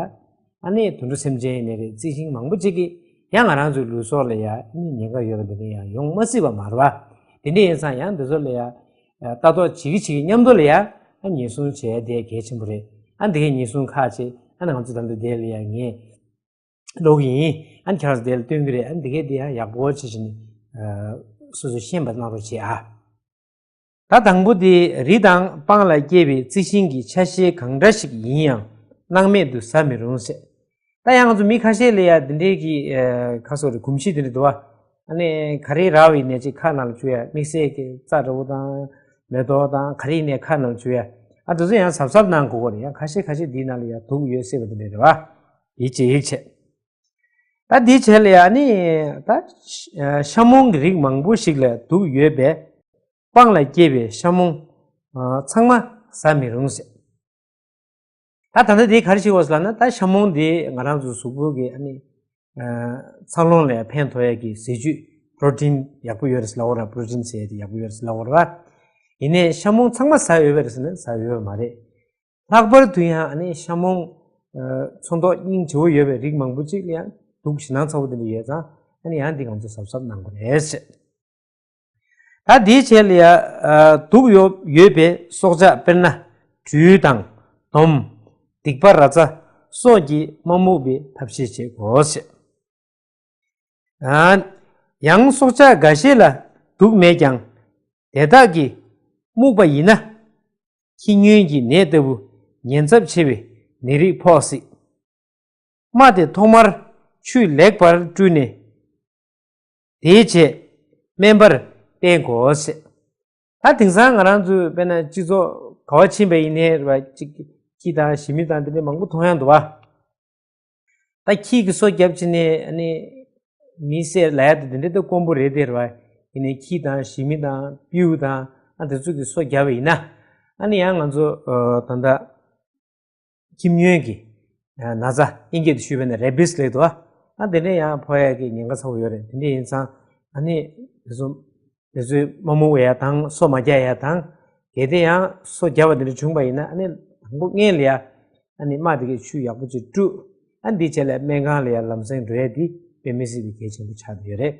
ཨ་ནི་དུད་འགྲོ་སེམས་ཅན་ཡིན་ནའི་རེད། རྩི་ཤིང་མང་པོ་ཅིག་གིས་ཡང་ང་རང་ཚོའི་ལུས་སྲོག་ལ་ཡ་ཨ་ནི་ཉེན་ཁ་ཡོད་པ་འདི་འདྲ་ཡང་ཡོང་མ་སྲིད་པ་མ་རེད་བ། དེ་འདྲ་ཡིན་ཙང་ཡང་འདི་ཚོ་ལ་ཡ་ལྟ་རྟོག་བྱེད་ཀྱི་བྱེད་ཀྱི་མཉམ་དུ་ལ་ཡ་ཨ་ཉེན་སྲུང་བྱས་དེ་གལ་ཆེན་པོ་རེད། ཨ་འདི་གའི་ཉེན་སྲུང་ཁག་ཅིག་ཨ་ནི་ང་ཚོ་ད་ལྟ་དེ་ལ་ཡ་ངས་ཀློག་གི་ཡིན། ཨ་ནི་ཁྱེད་རང་ཚོ་དེ་ལ་སྟོན་གྱི་རེད། ཨ་ནི་འདི་གའི་དེ་ཡང་ཡག་པོ་བྱེད་བྱེད་ནས་སོ་སོས་ཤེས་པ་གནང་རོགས་བྱེད་ཨ། ད་དང་པོ་དེ་རི་དང་སྤང་ལ་སྐྱེས་པའི་རྩི་ཤིང་གི་ཆ་ཤས་གང་འདྲ་ཞིག་ཡིན་ཡང་སྣང་མེད་དུ་ཟ་མི་རུང་ཟེར། ད་ཡང་ང་ཚོ་མི་ཁ་ཤས་ལ་ཡ་འདི་འདྲའི་གི་ཁ་སོགས་རེ་གོམས་གཤིས་འདི་འདྲ་འདུག་བ། ཨ་ནི་ག་རེ་རག་པའི་ནས་ཅིག་ཁ་ནང་ལ་བཅུག་ཡ། དམིགས་བསལ་གྱི་རྩྭ་འདྲ་བོ་དང་མེ་ཏོག་དང་ག་རེ་ཡིན་ནས་ཁ་ནང་ལ་བཅུག་ཡ། ཨ་དེ་ཚོ་ཡང་གཟབ་གཟབ་གནང་དགོས་ཀྱི་རེད། ཡང་ཁ་ཤས་ཁ་ཤས་འདིའི་ནང་ལ་ཡ་དུག་ཡོད་སྲིད་པ་འདི་འདྲ་རེད་བ། ཡིད་ཆེས་ཡིད་ཆེས། ད་འདིའི་རྗེས་ལ་ཡང་ནི་ད་ཤ་མོང་གི་རིགས་མང་པོ་ཞིག་ལ་དུག་ཡོད་པས་སྤང་ལ་སྐྱེས་པའི་ཤ་མོང་ཚང་མ་ཟ་མི་རུང་ཟེར། ད་ད་ལྟ་འདི་ག་རེ་ཞིག་ཡོད་ཟེར་ལབ་ན། ད་ཤ་མོང་འདི་ང་རང་ཚོ་གཟུགས་པོ་གི་ཨ་ནི་འཚར་ལོངས་ལ་ཡང་ཕན་ཐོགས་ཡ་གི་ཟས་བཅུད་པྲོ་ཊིན་ཡག་པོ་ཡོད་རེད་ཟེར་ལབ་ཡོད་རེད། པྲོ་ཊིན་ཟེར་ཡ་དེ་ཡག་པོ་ཡོད་རེད་ཟེར་ལབ་ཡོད་རེད་བ། ཡིན་ནའི་ཤ་མོང་ཚང་མ་ཟ་འོས་པ་རེད་ཟེར་ན་ཟ་འོས་པ་མ་རེད། ལྷག་པར་དུ་ཡང་ཨ་ནི་ཤ་མོང་ཚོན་མདོག་སྙིང་རྗེ་བོ་ཡོད་པའི་རིགས་མང་པོ་ཅིག་ལ་ཡང་དུག་ཞེད་སྣང་ཚ་བོ་དེ་འདྲ་ཡོད་ཙང་། ཨ་ནི་ཡང་འདི་ང་ཚོ་གཟབ་གཟབ་གནང་དགོས་རེད། ད་འདིའི་རྗེས་ལ་ཡང་དུག་ཡོད་ཡོད་པའི་སྲོག་ཆགས་དཔེར་ན་སྦྲུལ་དང་དོམ། སྡིག་པ་ར་ཙ་སོགས་ཀྱིས་མ་རྨོངས་པའི་ཐབས་ཤེས་བྱེད་དགོས། ཡང་སྲོག་ཆགས་འགའ་ཤས་ལ་དུག་མེད་ཀྱང་དེ་དག་གིས་རྨུགས་པ་ཡིན་ན་ཁྱི་སྨྱོན་གྱི་ནད་ལྟ་བུ་ཉེན་ཚབས་ཆེ་བའི་ནད་རིགས་ཕོག་སྲིད། རྨ་དེ་ཐོག་མར་ཆུས་ལེགས་པར་བཀྲུས་ནས་དེའི་རྗེས་སྨན་པར་བསྟེན་དགོས། ད་དེང་སང་ང་རང་ཚོས་དཔེར་ན་སྤྱི་ཚོགས་ག་བ་ཕྱིན་པ་ཡིན་ནའི་རེད་བ། ཅིག་ཁྱི་དང་ཞི་མི་དང་དེ་འདྲ་མང་པོ་མཐོང་ཡ་འདུག་བ། ད་ཁྱི་གིས་སོ་བརྒྱབ་བྱས་ནས་ཨ་ནི་མི་བསད་ལབ་ཡ་དེ་དེ་འདྲ་ད་དཀོན་པོ་རེད་དེ་རེད་བ། ཡིན་ནའི་ཁྱི་དང་ཞི་མི་དང་སྤྲེའུ་དང་ཨ་དེ་ཚོ་གིས་སོ་བརྒྱབ་པ་ཡིན་ན། ཨ་ནི་ཡང་ང་ཚོ་ད་ལྟ་ཁྱི་སྨྱོན་གྱི་ན་ཚ་དབྱིན་སྐད་དུ་ཞུས་པ་ན་རེ་བིས་ལབ་འདུག་ཨ། དེ་འདྲ་ཡང་ཕོག་ཡ་གི་ཉེན་ཁ་ཚ་བོ་ཡོད་རེད། དེ་འདྲ་ཡིན་ཙང་ཨ་ནི་དེ་ཚོ་དེ་ཚོའི་མ་རྨོངས་ཡ་དང་སོ་མ་རྒྱག་ཡ་དང་། གལ་ཏེ་ཡང་སོ་བརྒྱབ་པ་དེ་འདྲ་བྱུང་པ་ཡིན་ན་ཨ་ནི་དང་པོ་སྔོན་ལ་ཡ་ཨ་ནི་རྨ་དེ་གའི་ཆུ་ཡག་པོ་ཅིག་བཀྲུ། ཨ་འདིའི་རྗེས་ལ་སྨན་ཁང་ལ་ཡ་ལམ་སེང་འགྲོ་ཡ་དེ་དཔེ་མི་སྲིད་པའི་གལ་ཆེན་པོ་ཆགས་བསྡད་ཡོད་རེད།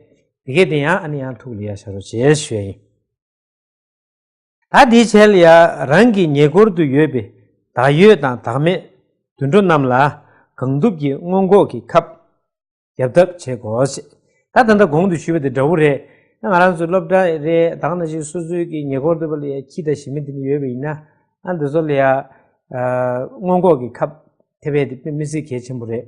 དེ་གས་དེ་ཡང་ཨ་ནི་ཡང་ཐུགས་ལ་ཡ་བཞག་རོགས་བྱེད་ཞུ་ཡ་ཡིན། ད་དེའི་རྗེས་ལ་ཡ་རང་གི་ཉེ་འཁོར་དུ་ཡོད་པའི་བདག་ཡོད་དང་བདག་མེད་དུད་འགྲོ་རྣམས་ལ་གང་ཐུབ་ཀྱིས་སྔོན་འགོག་གི་ཁབ་རྒྱབ་ཐབས་བྱེད་དགོས། ད་ད་ལྟ་གོང་དུ་ཞུས་པ་དེ་འདྲ་བོ་རེད། ང་རང་ཚོ་སློབ་གྲྭ་རེད། ད་ག་ནང་བཞིན་སོ་སོའི་གི་ཉེ་འཁོར་དུ་བ་ལ་ཡ་ཁྱི་དང་ཞི་མི་དེ་འདྲ་ཡོད་པ་ཡིན་ན། ཨ་འདི་ཚོ་ལ་ཡ་སྔོན་འགོག་གི་ཁབ་ཐེབས་ཡས་དེ་དཔེ་མི་སྲིད་གལ་ཆེན་པོ་རེད།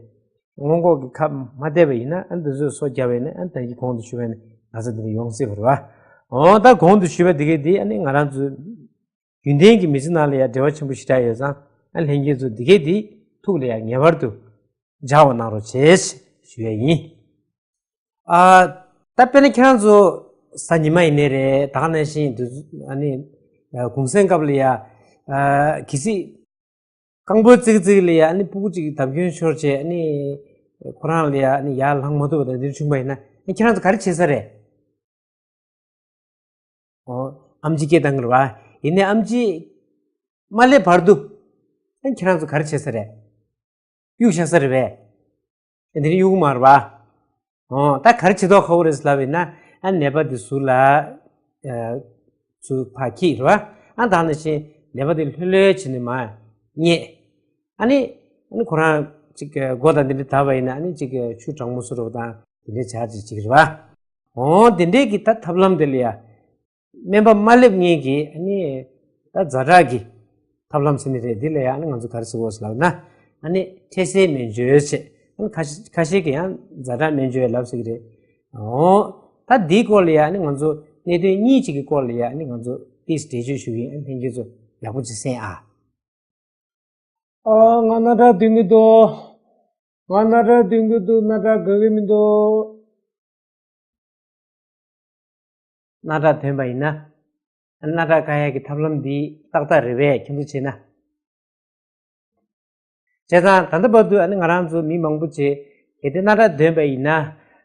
སྔོན་འགོག་གི་ཁབ་མ་བལྟས་པ་ཡིན་ན་ཨ་འདི་ཚོས་སོ་བརྒྱབ་པ་ཡིན་ན་ཨ་ད་གིན་གོང་དུ་ཞུས་པ་ཡིན་ན་ན་ཚ་འདི་འདྲ་ཡོང་སྲིད་པ་རེད་བ། འོ་ད་གོང་དུ་ཞུས་པ་འདི་གས་འདི་ཨ་ནི་ང་རང་ཚོའི་རྒྱུན་ལྡན་གྱི་མི་ཚེ་ནང་ལ་ཡ་འབྲེལ་བ་ཆེན་པོ་ཞེ་དྲག་ཡོད་ཙང་། ཨ་ལྷན་རྒྱས་ཚོ་འདི་གས་འདི་ཐུགས་ལ་ཡ་ངེས་པར་དུ་འཇགས་པ་གནང་རོགས་བྱེད་ཞུ་ཡ་ཡིན། ཨ་ད་དཔེར་ན་ཁྱེད་རང་ཚོ་གཟའ་ཉི་མ་ཡིན་ནའི་རེད། ད་ག་ནང་བཞིན་དུས་ཨ་ནི་གུང་སེང་སྐབས་ལ་ཡ་ཨ་གལ་སྲིད་རྐང་སྤོལ་བརྩིགས་བརྩིགས་ལ་ཡ་ཨ་ནི་སྤུ་གུ་གཅིག་བརྡབ་སྐྱོན་ཤོར་བྱས་ཨ་ནི་ཁོ་རང་ལ་ཡ་ཨ་ནི་ཡར་ལངས་མ་ཐུབ་པ་དང་འདིར་བྱུང་པ་ཡིན་ན་ཨ་ཁྱེད་རང་ཚོ་ག་རེ་བྱེད་ས་རེད། ཨོ། ཨམ་ཆི་སྐད་བཏང་གི་རེད་བ། ཡིན་ནའི་ཨམ་ཆི་མ་སླེབས་བར་དུ་ཨ་ཁྱེད་རང་ཚོ་ག་རེ་བྱེད་ས་རེད། གཡུག་བཞག་ས་རེད་པས། ཨ་འདི་ནི་གཡུག་མ་རེད་བ། ཨོ། ད་ག་རེ་བྱེད་མདོག་ཁ་པོ་རེད་ལབ་ཡིན་ན། ཨ་ནད་པ་འདི་ཟུར་ལ་ཨ་ཚུར་ཕར་འཁྱེར་རེད་བ། ཨ་ད་ནང་བཞིན་ནད་པ་འདི་ལྷོད་ལྷོད་བྱས་ནས་མར་མཉེད། ཨ་ནི་ཨ་ནི་ཁོ་རང་ཅིག་མགོ་དང་འདི་འདྲ་བརྡབས་པ་ཡིན་ན་ཨ་ནི་ཅིག་ཆུ་གྲང་མོ་བཟོ་འདྲ་བོ་དང་འདི་འདྲ་བྱ་ཅིག་ཅིག་རེད་བ། ཨོ་འདི་འདྲའི་གི་ད་ཐབས་ལམ་དེ་ལ་ཡ། སྨན་པ་མ་སླེབས་སྔོན་གྱི་ཨ་ནི་ད་ཛ་དྲག་གི་ཐབས་ལམ་ཟེར་ནི་རེད། འདི་ལ་ཡང་ཨ་ནི་ང་ཚོ་ག་རེ་ཟེར་དགོས་ཟེར་ལབ་ན། ཨ་ནི་འཕྲལ་སེལ་སྨན་བཅོས་བྱས། ཨ་ནི་ཁ་ཤས་ཁ་ཤས་ཀྱིས་ཡང་ཛ་དྲག་སྨན་བཅོས་ལབ་ཟེར་གྱི་རེད། འོ། ད་འདིའི་སྐོར་ལ་ཡང་ཨ་ནི་ང་ཚོ་གནད་དོན་གཉིས་ཅིག་གི་སྐོར་ལ་ཡང་ཨ་ནི་ང་ཚོ་ཏིས་འགྲེལ་བརྗོད་ཞུ་གི་ཡིན། ཨ་ནི་ལྷན་རྒྱས་ཚོ་ཡག་པོ་ཅིག་གསན་ཨ། ཨ། ང་རྣ་ཁྲག་འདོན་གྱི་འདུག་ང་རྣ་ཁྲག་འདོན་གྱི་འདུག་རྣ་ཁྲག་དགའ་གི་མི་འདུག་རྣ་ཁྲག་འདོན་པ་ཡིན་ན། རྣ་ཁྲག་བཀག་ཡག་གི་ཐབས་ལམ་འདི་ཏག་ཏག་རེད་པས། ཁྱེད་ཚོ་བྱས་ན། བྱས་ཙང་ད་ལྟ་བར་དུ་ཨ་ནི་ང་རང་ཚོ་མི་མང་པོ་ཅིག་གལ་ཏེ་རྣ་ཁྲག་འདོན་པ་ཡིན་ན།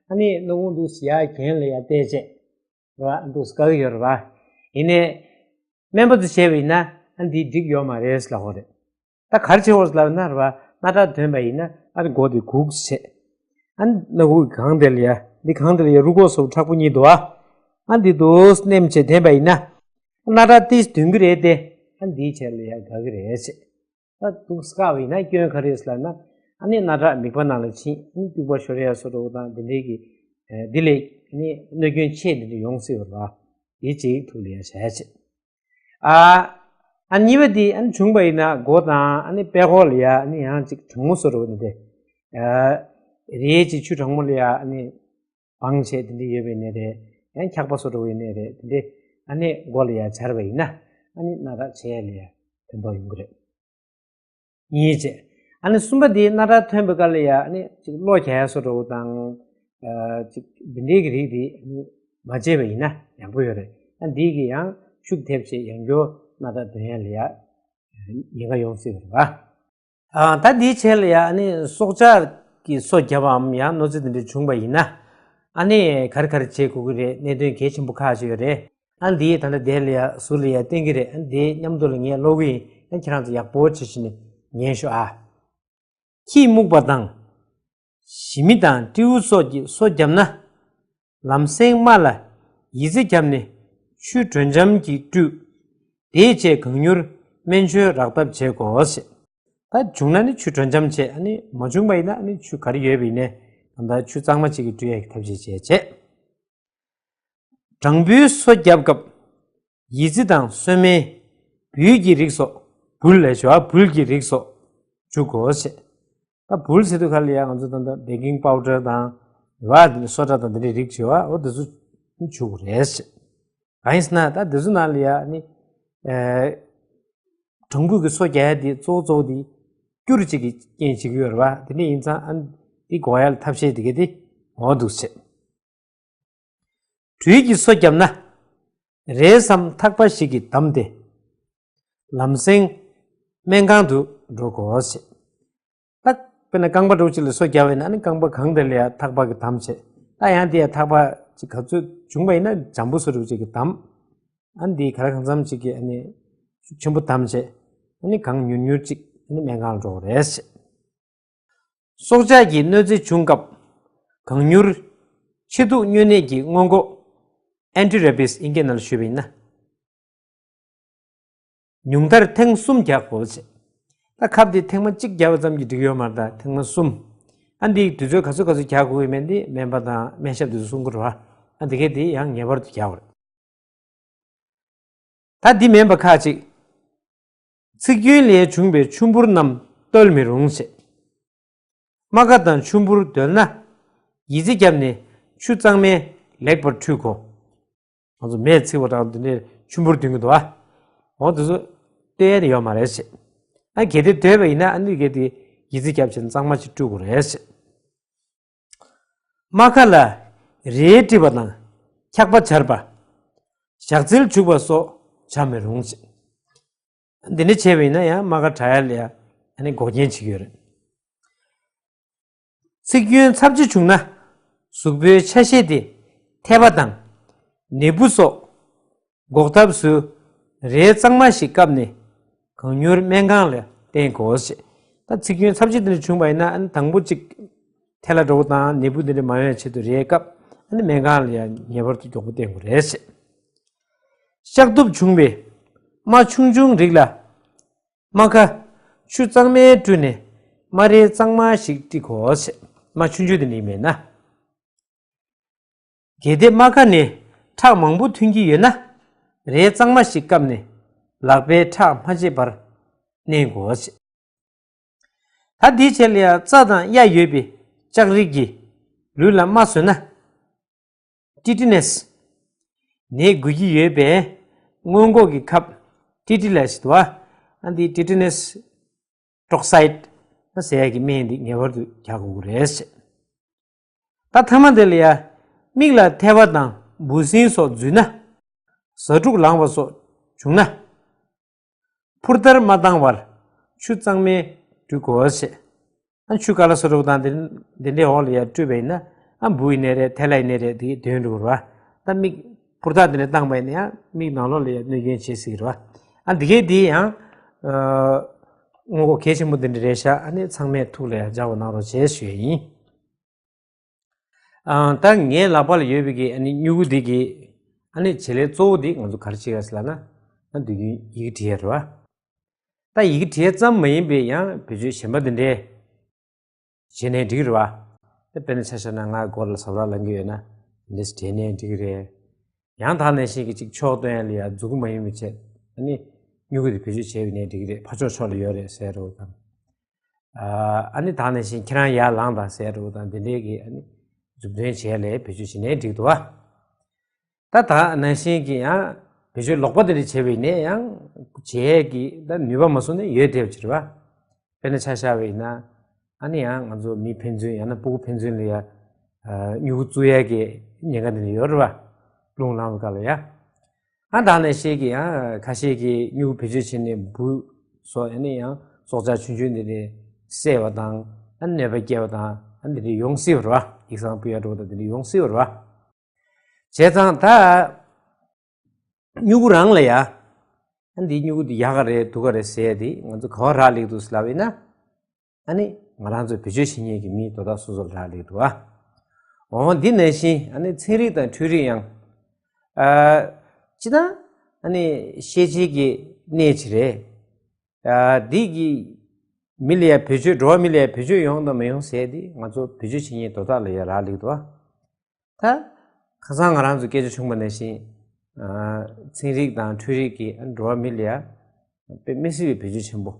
ཨ་ནི་སྣ་ཁུང་འདུག་སེ་ཡར་གྱེན་ལ་ཡར་བལྟས་བྱས། རེད་བ། འདུག་སེ་བཀག་གི་ཡོད་རེད་བ། ཡིན་ནའི། སྨན་པ་ཚོས་བྱས་པ་ཡིན་ན་ཨ་ནི་འདི་འགྲིག་ཡོད་མ་རེད་ལབ་ཀྱི་ཡོད་རེད། ད་ག་རེ་བྱེད་དགོས་ལབ་ན་རེད་བ། རྣ་ཁྲག་འདོན་པ་ཡིན་ན་ཨ་ནི་མགོ་དེ་སྒུར་བྱས། ཨ་ནི་སྣ་ཁུང་གི་སྒང་དེ་ལ་ཡ། འདི་སྒང་དེ་ལ་ཡ་རུས་ཁོག་སོགས་མཁྲེགས་པོ་གཉིས་འདུག་བ། ཨ་འདི་འདུག་སེ་མནན་བྱས་འཐེན་པ་ཡིན་ན། སྣ་ཁྲག་ཏིས་འདོན་གྱི་རེད་དེ། ཨ་འདིའི་ཆེད་ལ་ཡ་དགའ་གི་རེད་ཟེར། ད་འདུག་སེ་བཀག་པ་ཡིན་ན་སྐྱོན་ག་རེ་ཡོད་ལབ་ན། ཨ་ནི་སྣ་ཁྲག་མིད་པ་ནང་ལ་ཕྱིན། ཨ་ནི་སྟུག་པོ་ཤོར་ཡ་བཟོ་འདྲ་བོ་དང་དེ་འདྲའི་གི། ཨ་འདི་ལས་ཨ་ནི་གནོད་སྐྱོན་ཆེ་དེ་འདྲ་ཡོང་སྲིད་པ་རེད་བ། དེ་གཅིག་ཐུགས་ལ་ཡ་བཞག་བྱས། ཨ་ཨ་གཉིས་པ་དེ་ཨ་ནི་བྱུང་པ་ཡིན་ན་མགོ་དང་ཨ་ནི་པད་ཀོག་ལ་ཡ་ཨ་ནི་ཡང་ཅིག་གྲང་མོ་བཟོ་འདྲ་བོ་དེ། ཨ་རེད་ཅིག་ཆུ་གྲང་མོ་ལ་ཡ་ཨ་ནི་སྦངས་བྱས་དེ་འདྲ་ཡོད་པ་ཡིན་ན་རེད། ཡང་འཁྱག་པ་བཟོ་འདྲ་བོ་ཡིན་ན་རེད། དེ་འདྲ་ཨ་ནི་མགོ་ལ་ཡ་སྦྱར་བ་ཡིན་ན། ཨ་ནི་སྣ་ཁྲག་ཆད་ཡ་ལ་ཡ་ཕན་ཐོགས་ཡོང་གི་རེད། གཉིས་བྱས། ཨ་ནི་གསུམ་པ་དེ་སྣ་ཁྲག་ཐོན་པའི་སྐབས་ལ་ཡ་ཨ་ནི་ཅིག་གློ་རྒྱག་ཡ་བཟོ་འདྲ་བོ་དང་། ཨ་ཅིག་འདི་འདྲའི་གི་རིགས་དེ་ཨ་ནི་མ་བྱས་པ་ཡིན་ན་ཡག་པོ་ཡོད་རེད། ཨ་འདི་གི་ཡང་ཤུགས་ཐེབས་བྱས་ཡང་བསྐྱར་སྣ་ཁྲག་འདོན་ཡ་ལ་ཡ་ཉེན་ཁ་ཡོང་སྲིད་པ་རེད་བ། ཨ་ད་འདིའི་ཆེད་ལ་ཡ་ཨ་ནི་སྲོག་ཆགས་ཀྱི་སོ་བརྒྱབ་པའམ་ཡང་གནོད་འཚེ་དེ་འདྲ་བྱུང་པ་ཡིན་ན། ཨ་ནི་ག་རེ་ག་རེ་བྱེད་དགོས་ཀྱི་རེད། གནད་དོན་གལ་ཆེན་པོ་ཁག་ཅིག་ཡོད་རེད། ཨ་འདི་ད་ལྟ་དེ་ལ་ཡ་ཟུར་ལ་ཡ་བསྟན་གྱི་རེད། ཨ་འདི་མཉམ་དུ་ལ་ངས་ཀློག་གི་ཡིན། ཨ་ཁྱེད་རང་ཚོ་ཡག་པོ་བྱེད་བཞིན་ནས་ཉན་ཤོག་ཨ། ཁྱི་རྨུགས་པ་དང་། ཞི་མི་དང་སྤྲེའུ་སོགས་ཀྱི་སོ་བརྒྱབ་ན། ལམ་སེང་རྨ་ལ་ཡི་ཙི་བརྒྱབ་ནས་ཆུ་དྲོན་འཇམ་གྱིས་བཀྲུས། དེའི་རྗེས་གང་མྱུར་སྨན་བཅོས་རག་ཐབས་བྱེད་དགོས་ཞེས། ད་བྱུང་ན་ནི་ཆུ་དྲོན་འཇམ་བྱས། ཨ་ནི་མ་བྱུང་བ་ཡིན་ན་ཨ་ནི་ཆུ་ག་རེ་ཡོད་པ་ཡིན་ནའི་ད་ལྟ་ཆུ་གཙང་མ་ཅིག་གིས་བཀྲུ་ཡག་གི་ཐབས་ཤེས་བྱས་བྱས། སྦྲང་བུའི་སོ་བརྒྱབ་སྐབས། ཡི་ཙི་དང་སོན་སྨན། སྦུལ་གྱི་རིགས་སོགས། སྦུལ་ལས་བྱ་བ་སྦུལ་གྱི་རིགས་སོགས་བྱུག་དགོས་ཞེས། ད་སྦུལ་ཟེར་དུས་ག་ལ་ཡ་ང་ཚོ་ད་ལྟ་བེ་ཀིང་པའུ་ཌར་དང་། རེད་བ། དེ་ནས་སོ་ཌ་དང་དེ་འདྲའི་རིགས་བྱེད་བ། འོ་དེ་ཚོ་བྱུག་དགོས་རེད་ཞེས། གང་ཡིན་ཟེར་ན་ད་དེ་ཚོ་ནང་ལ་ཡ་ནི། ཨེ། སྦྲང་བུ་གི་སོ་རྒྱག་ཡ་དེ་གཙོ་བོ་གཙོ་བོ་དེ་སྐྱུར་ཅིག་གི་རྐྱེན་བྱེད་ཀྱི་ཡོད་རེད་བ། དེ་འདྲ་ཡིན་ཙང་ཨ་ནི་དེ་འགོག་ཡ་ལ་ཐབས་ཤེས་དེ་ག་དེ་འོ་འདུག་ཟེར། སྦྲུལ་གྱི་སོ་བརྒྱབ་ན། རས་སམ་ཐག་པ་ཞིག་གིས་བསྡམས་ཏེ། ལམ་སེང་སྨན་ཁང་དུ་འགྲོ་དགོས་ཞེས། ད་དཔེར་ན་རྐང་པ་འདྲ་བོ་ཅིག་ལ་སོ་བརྒྱབ་པ་ཡིན་ན་ཨ་ནི་རྐང་པ་གང་དེ་ལ་ཡ་ཐག་པ་གིས་བསྡམས་བྱས། ད་ཡང་དེ་ཡ་ཐག་པ་ཅིག་ག་ཚོད་བྱུང་བ་ཡིན་ན་འཇམ་པོ་བཟོ་འདྲ་བོ་ཅིག་གིས་བསྡམས། ཨ་ནི་དེ་ག་ལ་གང་འཚམ་ཅིག་གིས་ཨ་ནི་ཤུགས་ཆེན་པོ་བསྡམས་བྱས། ཨ་ནི་གང་མྱུར་མྱུར་ཅིག་ཨ་ནི་སྨན་ཁང་ལ་འགྲོ་དགོས་རེད་ཞེས། སྲོག་ཆགས་ཀྱི་གནོད་འཚེ་བྱུང་སྐབས། གང་མྱུར་མཆེ་གདུགས་སྨྱོ་ནད་ཀྱི་སྔོན་འགོག་ཨན་ཊི་རེ་བིས་དབྱིན་སྐད་ནང་ལ་ཞུས་པ་ཡིན་ན། ཉུང་མཐར་ཐེངས་གསུམ་རྒྱག་དགོས་ཞེས། ད་ཁབ་དེ་ཐེངས་མ་གཅིག་བརྒྱབ་པ་ཙམ་གྱིས་འགྲིག་ཡོད་མ་རེད། ད་ཐེངས་མ་གསུམ། ཨ་འདི་དུས་ཚོད་ག་ཚོད་ག་ཚོད་རྒྱག་དགོས་ཀྱི་མེད་འདི་སྨན་པ་དང་སྨན་ཞབས་དེ་ཚོ་གསུང་གི་རེད་བ། ཨ་འདི་གས་དེ་ཡང་ངེས་པར་དུ་རྒྱག་དགོས་རེད། ད་འདི་མིན་པ་ཁག་ཅིག་ཚིག་རྒྱུན་ལས་བྱུང་བའི་ཆུ་འབུར་རྣམས་བརྟོལ་མི་རུང་ཞེས། རྨ་ཁ་དང་ཆུ་འབུར་བརྟོལ་ན། ཡི་ཙི་བརྒྱབ་ནས་ཆུ་གཙང་མས་ལེགས་པར་འཁྲུད་དགོས། ང་ཚོ་མེས་ཚིག་པ་འདྲ་འདི་འདྲའི་ཆུ་འབུར་འདོན་གྱི་འདུག་ཨ། འོ་དེ་ཚོ་བརྟོལ་ཡ་ཡོད་མ་རེད་ཞེས། ཨ་གལ་ཏེ་བརྟོལ་བ་ཡིན་ན་ཨ་ནི་གལ་ཏེ་ཡི་ཙི་བརྒྱབ་བྱས་ནས་གཙང་མ་ཞིག་བཀྲུ་དགོས་རེད་ཞེས། རྨ་ཁ་ལ་རས་དཀྲིས་པ་དང་འཁྱག་པ་སྦྱར་བ། ཞག་ཚིལ་བྱུག་པ་སོགས་བྱ་མི་རུང་ཞེས། འདི་འདྲ་བྱས་པ་ཡིན་ན་ཡང་རྨ་ཁ་དྲག་ཡ་ལ་ཡ་ཨ་ནི་འགོག་རྐྱེན་བྱེད་ཀྱི་ཡོད་རེད། ཚིག་རྒྱུན་ཚབས་ཆེ་བྱུང་ན། གཟུགས་པོའི་ཆ་ཤས་དེ་ཐལ་བ་དང་། ནད་འབུ་སོགས་འགོག་ཐབས་སུ་རས་གཙང་མ་ཞིག་བཀབ་ནས་གང་མྱུར་སྨན་ཁང་ལ་བསྟན་དགོས་ཞེས། ད་ཚིག་རྒྱུན་ཚབས་ཆེ་དེ་འདྲ་བྱུང་བ་ཡིན་ན་ཨ་ནི་དང་པོ་གཅིག་ཐལ་བ་འདྲ་བོ་དང་ནད་འབུ་དེ་འདྲ་མ་ཡོང་ཡ་ཆེད་དུ་རས་བཀབ། ཨ་ནི་སྨན་ཁང་ལ་ཡང་ངེས་པར་དུ་མགྱོགས་པོ་བསྟན་དགོས་རེད་ཞེས། ཤག་ཐུབ་བྱུང་བའི་རྨ་ཆུང་ཆུང་རིགས་ལ། རྨ་ཁ་ཆུ་གཙང་མས་བཀྲུས་ནས་རྨ་རས་གཙང་མ་ཞིག་དཀྲི་དགོས་ཞེས། རྨ་ཆུང་ཆུང་དེ་འདྲ་མེད་ན། གལ་ཏེ་རྨ་ཁ་ནས་ཁྲག་མང་པོ་ཐོན་གྱི་ཡོད་ན། རས་གཙང་མ་ཞིག་བཀབ་ནས་ལག་པས་ཁྲག་མ་བཅད་པར་མནན་དགོས་ཞེས། ད་འདིའི་ཆེད་ལ་ཡང་རྩ་དང་གཡའ་ཡོད་པའི་ལྕགས་རིགས་ཀྱིས་ལུས་ལ་རྨ་བཟོས་ན། ཊི་ཊི་ནས་ནད་འགོས་ཀྱི་ཡོད་པས་སྔོན་འགོག་གི་ཁབ་ཊི་ཊི་ལ་ཞིག་འདུག་བ། ཨ་འདི་ཊི་ཊི་ནས་ཊོག་སའིཌ་ཟེར་ཡག་གི་སྨན་འདི་ངེས་པར་དུ་རྒྱག་དགོས་ཀྱི་རེད། ད་མཐའ་མ་དེ་ལ་ཡ། མིག་ལ་ཐལ་བ་དང་འབུ་སྲིན་སོགས་འཛུལ་ན། ཟ་འཕྲུག་ལངས་པ་སོགས་བྱུང་ན། ཕུར་དར་མ་བཏང་བར་ཆུ་གཙང་མས་བཀྲུ་དགོས་ཞེས། ཨ་ཆུ་ཀ་ལ་སོ་འདྲ་བོ་དང་དེ་འདི་འདྲའི་འོག་ལ་ཡ་བཀྲུས་པ་ཡིན་ན། ཨ་འབུ་ཡིན་ནའི་རེད། ཐལ་བ་ཡིན་ནའི་རེད། དེ་གས་འདོན་འགྲོ་གི་རེད་བ། ད་མིག་ཕུར་དར་དེ་འདྲ་བཏང་པ་ཡིན་ན་ཡང་མིག་ནང་ལོགས་ལ་ཡ་གནོད་སྐྱོན་བྱེད་སྲིད་ཀྱི་རེད་བ། ཨ་འདི་གས་དེ་ཡང་སྔོན་འགོག་གལ་ཆེན་པོ་དེ་འདྲ་རེད་ཤག་ཨ་ནི་ཚང་མས་ཐུགས་ལ་ཡ་འཇགས་པ་གནང་རོགས་བྱེད་ཞུ་ཡ་ཡིན། ཨ་ད་ངའི་ལག་པ་ལ་ཡོད་པའི་གི་ཨ་ནི་སྨྱུ་གུ་འདི་གི་ ཨ་ནི་བྱེད་ལས་གཙོ་བོ་འདི་ང་ཚོ་ག་རེ་བྱེད་ཡ་ཟེར་ལབ་ན། ཨ་དུས་རྒྱུན་ཡི་གེ་འབྲི་ཡ་རེད་བ། ད་ཡི་གེ་འབྲི་ཡ་ཙམ་མ་ཡིན་པའི་ཡང་བེད་སྤྱོད་གཞན་པ་འདི་འདྲའི་བྱས་ནས་འགྲིག་གི་རེད་བ། དཔེར་ན་ཆ་བཞག་ན་ང་སྒོ་ལ་ཟ་བར་ལངས་ཀྱི་ཡོད་ན་འདི་འདྲས་འབྲི་ནས་འགྲིག་གི་རེད། ཡང་དག་ནང་བཞིན་གྱི་ཅིག་ཕྱོགས་སྟོན་ཡ་ལ་ཡ་མཛུ་གུ་མ་ཡིན་པའི་ཆེད་ཨ་ནི་སྨྱུ་གུ་དེ་བེད་སྤྱོད་བྱས་པ་ནས་འགྲིག་གི་རེད། ཕར་ཕྱོགས་ཕྱོགས་ལ་ཡོད་རེད་ཟེར་རོ་དང་། ཨ་ནི་དག་ནང་བཞིན་ཁྱེད་རང་ཡར་ལངས་དང་ཟེར་རོ་དང་འདི་འདྲའི་གི་ཨ་ནི་མཛུབ་སྟོན་བྱས་ལས་བེད་སྤྱོད་བྱས་ནས་འགྲིག་འདུག་བ། ད་ད་ནང་བཞིན་གྱི་ཡང་བེད་སྤྱོད་ལོག་པ་དེ་འདྲ་བྱས་པ་ཡིན་ནའི་ཡང་བྱེད་ཡས་ཀྱི་ད་ནུས་པ་མ་སོང་ནས་ཡོད་བསྡད་པ་ཅིག་རེད་བ། དཔེར་ན་ཆ་བཞག་པ་ཡིན་ན། ཨ་ནི་ཡང་ང་ཚོ་མི་ཕན་ཚུན་ཡང་ན་སྤུ་གུ་ཕན་ཚུན་ལ་ཡ། སྨྱུ་གུ་བཙུགས་ཡས་ཀྱི་ཉེན་ཁ་འདི་འདྲ་ཡོད་རེད་བ། རླུང་ལངས་པའི་སྐབས་ལ་ཡ། ཨ་དག་ནང་བཞིན་གྱི་ཡང་ཁ་ཤས་ཀྱིས་སྨྱུ་གུ་བེད་སྤྱོད་བྱས་ནས་འབུ་སོགས་ཨ་ནི་ཡང་སྲོག་ཆགས་ཆུང་ཆུང་འདི་འདྲ་བསད་པ་དང་ཨ་ནད་པ་སྐྱེལ་བ་དང་ཨ་འདི་འདྲ་ཡོང་སྲིད་པ་རེད་བ། ཡིག་ཚང་ཕུལ་ཡ་འགྲོ་བ་དང་འདི་འདྲ་ཡོང་སྲིད་པ་རེད་བ། བྱས་ཙང་ད། སྨྱུ་གུ་རང་ལ་ཡ། ཨ་འདི་སྨྱུ་གུ་འདི་ཡག་ག་རེད་སྡུག་ག་རེད་ཟེར་ཏེ་ང་ཚོ་ག་བ་རག་ལས་འདུག་ཟེར་ལབ་ཡིན་ན། ཨ་ནི་ང་རང་ཚོ་བེད་སྤྱོད་བྱེད་མཁན་གྱི་མི་དོ་བདག་སོ་སོར་རག་ལས་འདུག་ཨ། འོ་འདི་ནང་བཞིན་ཨ་ནི་ཚན་རིག་དང་འཕྲུལ་རིག་ཡང་། ཨ། སྤྱིར་བཏང་ཨ་ནི་ཤེས་བྱའི་གི་གནས་ཅིག་རེད། ཨ་འདི་གི་མི་ལ་ཡ་བེད་སྤྱོད་འགྲོ་བ་མི་ལ་ཡ་བེད་སྤྱོད་ཡོང་དང་མི་ཡོང་ཟེར་ཏེ་ང་ཚོ་བེད་སྤྱོད་བྱེད་མཁན་དོ་བདག་ལ་ཡ་རག་ལས་འདུག་ཨ། ད། ཁ་སང་ང་རང་ཚོ་སྐད་ཆ་བྱུང་བ་ནང་བཞིན། ཨ། ཚན་རིག་དང་འཕྲུལ་རིག་གིས་འགྲོ་བ་མི་ལ་ཡ། དཔེ་མི་སྲིད་པའི་བེད་སྤྱོད་ཆེན་པོ།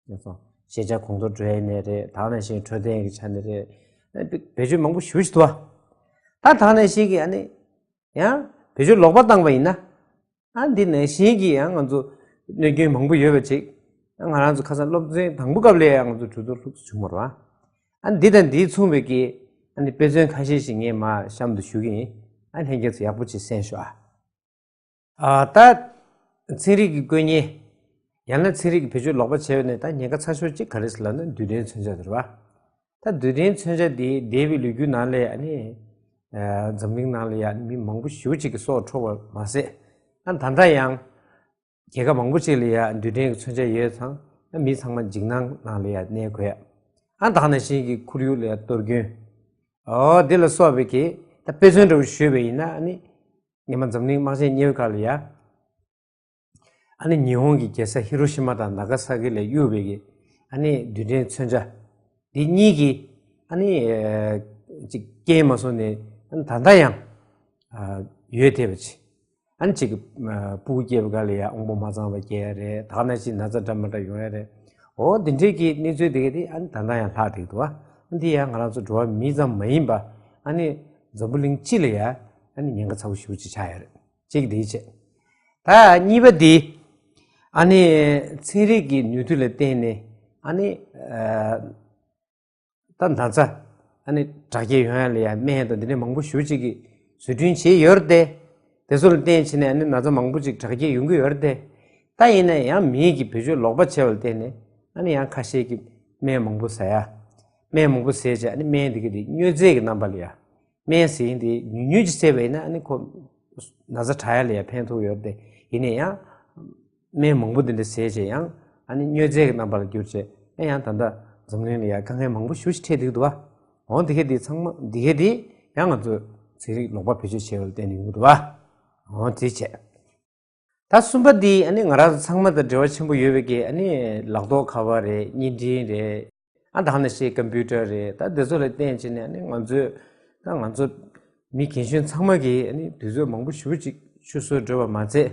ཡོད་སོང་། ཤེས་བྱ་གོང་མཐོར་འགྲོ་ཡ་ནས་རེད། དེ་ནང་བཞིན་འཕྲོད་བསྟེན་གྱི་ཆ་ནས་རེད། ཨ། བེད་སྤྱོད་མང་པོ་ཞེ་པོ་ཞིག་འདུག་བ། ད་དེ་ནང་བཞིན་གྱི་ཨ་ནི། ཡང་བེད་སྤྱོད་ལོག་པ་བཏང་བ་ཡིན་ན། ཨ་འདི་ནང་བཞིན་གྱི་ཡང་ང་ཚོ་གནོད་སྐྱོན་མང་པོ་ཡོད་པ་ཅིག་ང་རང་ཚོ་ཁ་སང་སློབ་ཚན་དང་པོ་སྐབས་ལ་ཡང་ང་ཚོ་གྲོས་བསྡུར་ལྷུག་ཙམ་བྱུང་བ་རེད་བ། ཨ་འདི་དང་འདིའི་མཚུངས་པའི་གི་ཨ་ནི་དཔེ་མཚོན་ཁ་ཤས་ཤིག་ངས་མར་གཤམ་དུ་ཞུ་གི་ཡིན། ཨ་ལྷན་རྒྱས་ཚོ་ཡག་པོ་ཅིག་གསན་ཤོག་ཨ། ཨ་ད་ཚན་རིག་གི་བཀོད་ཉེས། ཡང་ན་ཚན་རིག་གི་བེད་སྤྱོད་ལོག་པ་བྱས་པ་ནས་ད་ཉེན་ཁ་ཚ་ཤོས་ཅིག་ག་རེ་ཟེར་ལབ་ན་རྡུལ་ཕྲན་མཚོན་ཆ་དེ་རེད་བ། ད་རྡུལ་ཕྲན་མཚོན་ཆ་འདི་འདས་པའི་ལོ་རྒྱུས་ནང་ལ་ཨ་ནི། ཨ་འཛམ་གླིང་ནང་ལ་ཡ་ཨ་ནི་མི་མང་པོ་ཞེ་པོ་ཅིག་གི་སྲོག་འཕྲོག་པ་མ་ཟད། ཨ་ད་ལྟ་ཡང་རྒྱལ་ཁབ་མང་པོ་ཅིག་ལ་ཡ་རྡུལ་ཕྲན་གྱི་མཚོན་ཆ་ཡོད་ཙང་ཨ་མི་ཚང་མ་འཇིགས་སྣང་ནང་ལ་ཡ་གནས་དགོས་ཡ། ཨ་དེ་ནང་བཞིན་གྱི་ཁོར་ཡུག་ལ་ཡ་གཏོར་སྐྱོན། འོ་འདི་ལ་སོགས་པའི་གི་ད་དཔེ་མཚོན་འདྲ་བོ་ཞུས་པ་ཡིན་ན་ཨ་ནི། སྔོན་མ་འཛམ་གླིང་དམག་ཆེན་གཉིས་པའི་སྐབས་ལ་ཡ། ཨ་ནི་ཉི་ཧོང་གི་རྒྱལ་ས་ཧི་རོ་ཤི་མ་དང་ན་ག་ས་ཀི་ལ་གཡུགས་པའི་གི་ཨ་ནི་རྡུལ་ཕྲན་མཚོན་ཆ་འདི་གཉིས་ཀྱི་ཨ་ནི་ཅིག་རྐྱེན་མ་སོང་ནས་ཨ་ནི་ད་ལྟ་ཡང་ཡོད་བསྡད་པ་ཅིག་ཨ་ནི་ཅིག་སྤུ་གུ་སྐྱེས་པའི་སྐབས་ལ་ཡ་དབང་པོ་མ་ཚང་བ་སྐྱེ་ཡ་རེད། དེ་ནང་བཞིན་ན་ཚ་འདྲ་མི་འདྲ་ཡོང་ཡ་རེད། འོ་འདི་འདྲའི་གི་གནས་ཚུལ་དེ་ག་དེ་ཨ་ནི་ད་ལྟ་ཡང་ལྷག་བསྡད་འདུག་ཨ་འདི་ཡང་ང་རང་ཚོ་འགྲོ་བ་མི་ཙམ་མ་ཡིན་པ་ཨ་ནི་འཛམ་བུ་གླིང་སྤྱི་ལ་ཡ་ཨ་ནི་ཉེན་ཁ་ཚ་པོ་ཞེ་པོ་ཅིག་ཆགས་ཡ་རེད། གཅིག་འདི་བྱས། ད་གཉིས་པ་འདི། ཨ་ནི་ཚན་རིག་གི་ནུས་མཐུ་ལ་བརྟེན་ནས་ཨ་ནི་ཨ་ད་ན་ཚ་ཨ་ནི་དྲག་སྐྱེད་ཡོང་ཡ་ལ་ཡ་སྨན་དང་འདི་འདྲ་མང་པོ་ཞེ་པོ་ཅིག་གིས་བཟོ་སྐྲུན་བྱས་ཡོད་རེད་དེ། དེ་ཚོ་ལ་བརྟེན་བྱས་ནས་ཨ་ནི་ན་ཚ་མང་པོ་ཅིག་དྲག་སྐྱེད་ཡོང་གི་ཡོད་རེད་དེ། ད་ཡིན་ན་ཡང་མིའི་གི་བེད་སྤྱོད་ལོག་པ་བྱས་པ་ལ་བརྟེན་ནས་ཨ་ནི་ཡང་ཁ་ཤས་ཀྱིས་སྨན་མང་པོ་ཟ་ཡ། སྨན་མང་པོ་ཟས་བྱས་ཨ་ནི་སྨན་འདི་ག་དེ་མྱོས་རྫས་ཀྱི་རྣམ་པ་ལ་ཡ། སྨན་ཟས་འདི་ཉུང་ཉུང་ཅིག་བཟས་པ་ཡིན་ན་ཨ་ནི་ཁོ་ན་ཚ་དྲག་ཡ་ལ་ཡ་ཕན་ཐོགས་ཡོད་རེད་དེ། ཡིན་ན་ཡང་སྨན་མང་པོ་འདི་འདྲ་བཟས་བྱས་ཡང་ཨ་ནི་མྱོས་རྫས་ཀྱི་རྣམ་པ་ལ་གྱུར་བྱས་ཨ་ཡང་ད་ལྟ་འཛམ་གླིང་ལ་ཡ་དཀའ་ངལ་མང་པོ་ཞེ་པོ་ཅིག་འཕྲད་བསྡད་འདུག་བ། འོ་འདི་ག་འདི་ཚང་མ་འདི་ག་འདི་ཡང་ང་ཚོ་ཚན་རིག་ལོག་པ་བེད་སྤྱོད་བྱས་པ་ལ་བརྟེན་ནས་ཡོང་གི་འདུག་བ། འོ་དེ་བྱས། ད་གསུམ་པ་འདི་ཨ་ནི་ང་རང་ཚོ་ཚང་མ་དང་འབྲེལ་བ་ཆེན་པོ་ཡོད་པའི་གི་ཨ་ནི་ལག་ཐོགས་ཁ་པར་རེད། བརྙན་འཕྲིན་རེད། ཨ་དེ་ནང་བཞིན་ཀམ་པུ་ཊར་རེད། ད་འདི་ཚོ་ལ་བརྟེན་བྱས་ནས་ཨ་ནི་ང་ཚོས་ད་ང་ཚོ་མི་རྒན་གཞོན་ཚང་མ་གིས་ཨ་ནི་དུས་ཚོད་མང་པོ་ཞེ་པོ་ཅིག་ཆུད་ཟོས་འགྲོ་བ་མ་ཚད།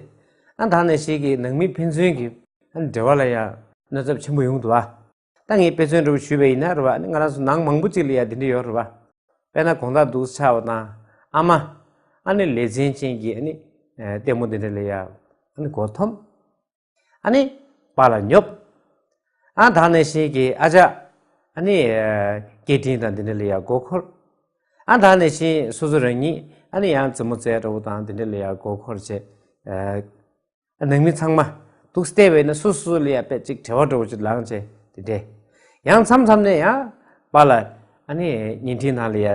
ཨ་དེ་ནང་བཞིན་གྱི་ནང་མི་ཕན་ཚུན་གྱི་ཨ་ནི་འབྲེལ་བ་ལ་ཡང་གནོད་ཚབས་ཆེན་པོ་ཡོང་གི་འདུག་ཨ། ད་ངས་དཔེ་མཚོན་འདྲ་པོ་ཞུས་པ་ཡིན་ན་རེད་བ། ཨ་ནི་ང་རང་ཚོ་ནང་མང་པོ་ཅིག་ལ་ཡ་དེ་འདྲ་ཡོད་རེད་བ། དཔེར་ན་དགོང་དག་འདུག་ཆགས་པ་དང་ཨ་མ། ཨ་ནི་ལས་ཚན་ཅན་གྱི་ཨ་ནི་ཨ་ལྟད་མོ་དེ་འདྲ་ལ་ཡ་ཨ་ནི་མགོ་འཐོམས། ཨ་ནི་པཱ་ལགས་ཉོབ། ཨ་དེ་ནང་བཞིན་གྱི་ཨ་ཅག་ཨ་ནི་ཨ་སྐད་འཕྲིན་དང་དེ་འདྲ་ལ་ཡ་མགོ་འཁོར། ཨ་དེ་ནང་བཞིན་སོ་སོ་རང་ཉིད་ཨ་ནི་ཡང་རྩེད་མོ་རྩེ་འདྲ་པོ་དང་དེ་འདྲ་ལ་ཡ་མགོ་འཁོར་བྱས། ཨ། ནང་མི་ཚང་མ་འདུག་བལྟས་པས་ན་སོ་སོ་ལ་ཡ་དཔེ་ཅིག་བྲེལ་བ་འདྲ་པོ་ཅིག་ལངས་བྱས་དེ་འདྲས། ཡང་མཚམས་མཚམས་ནས་ཡང་པཱ་ལགས་ཨ་ནི་བརྙན་འཕྲིན་ནང་ལ་ཡ་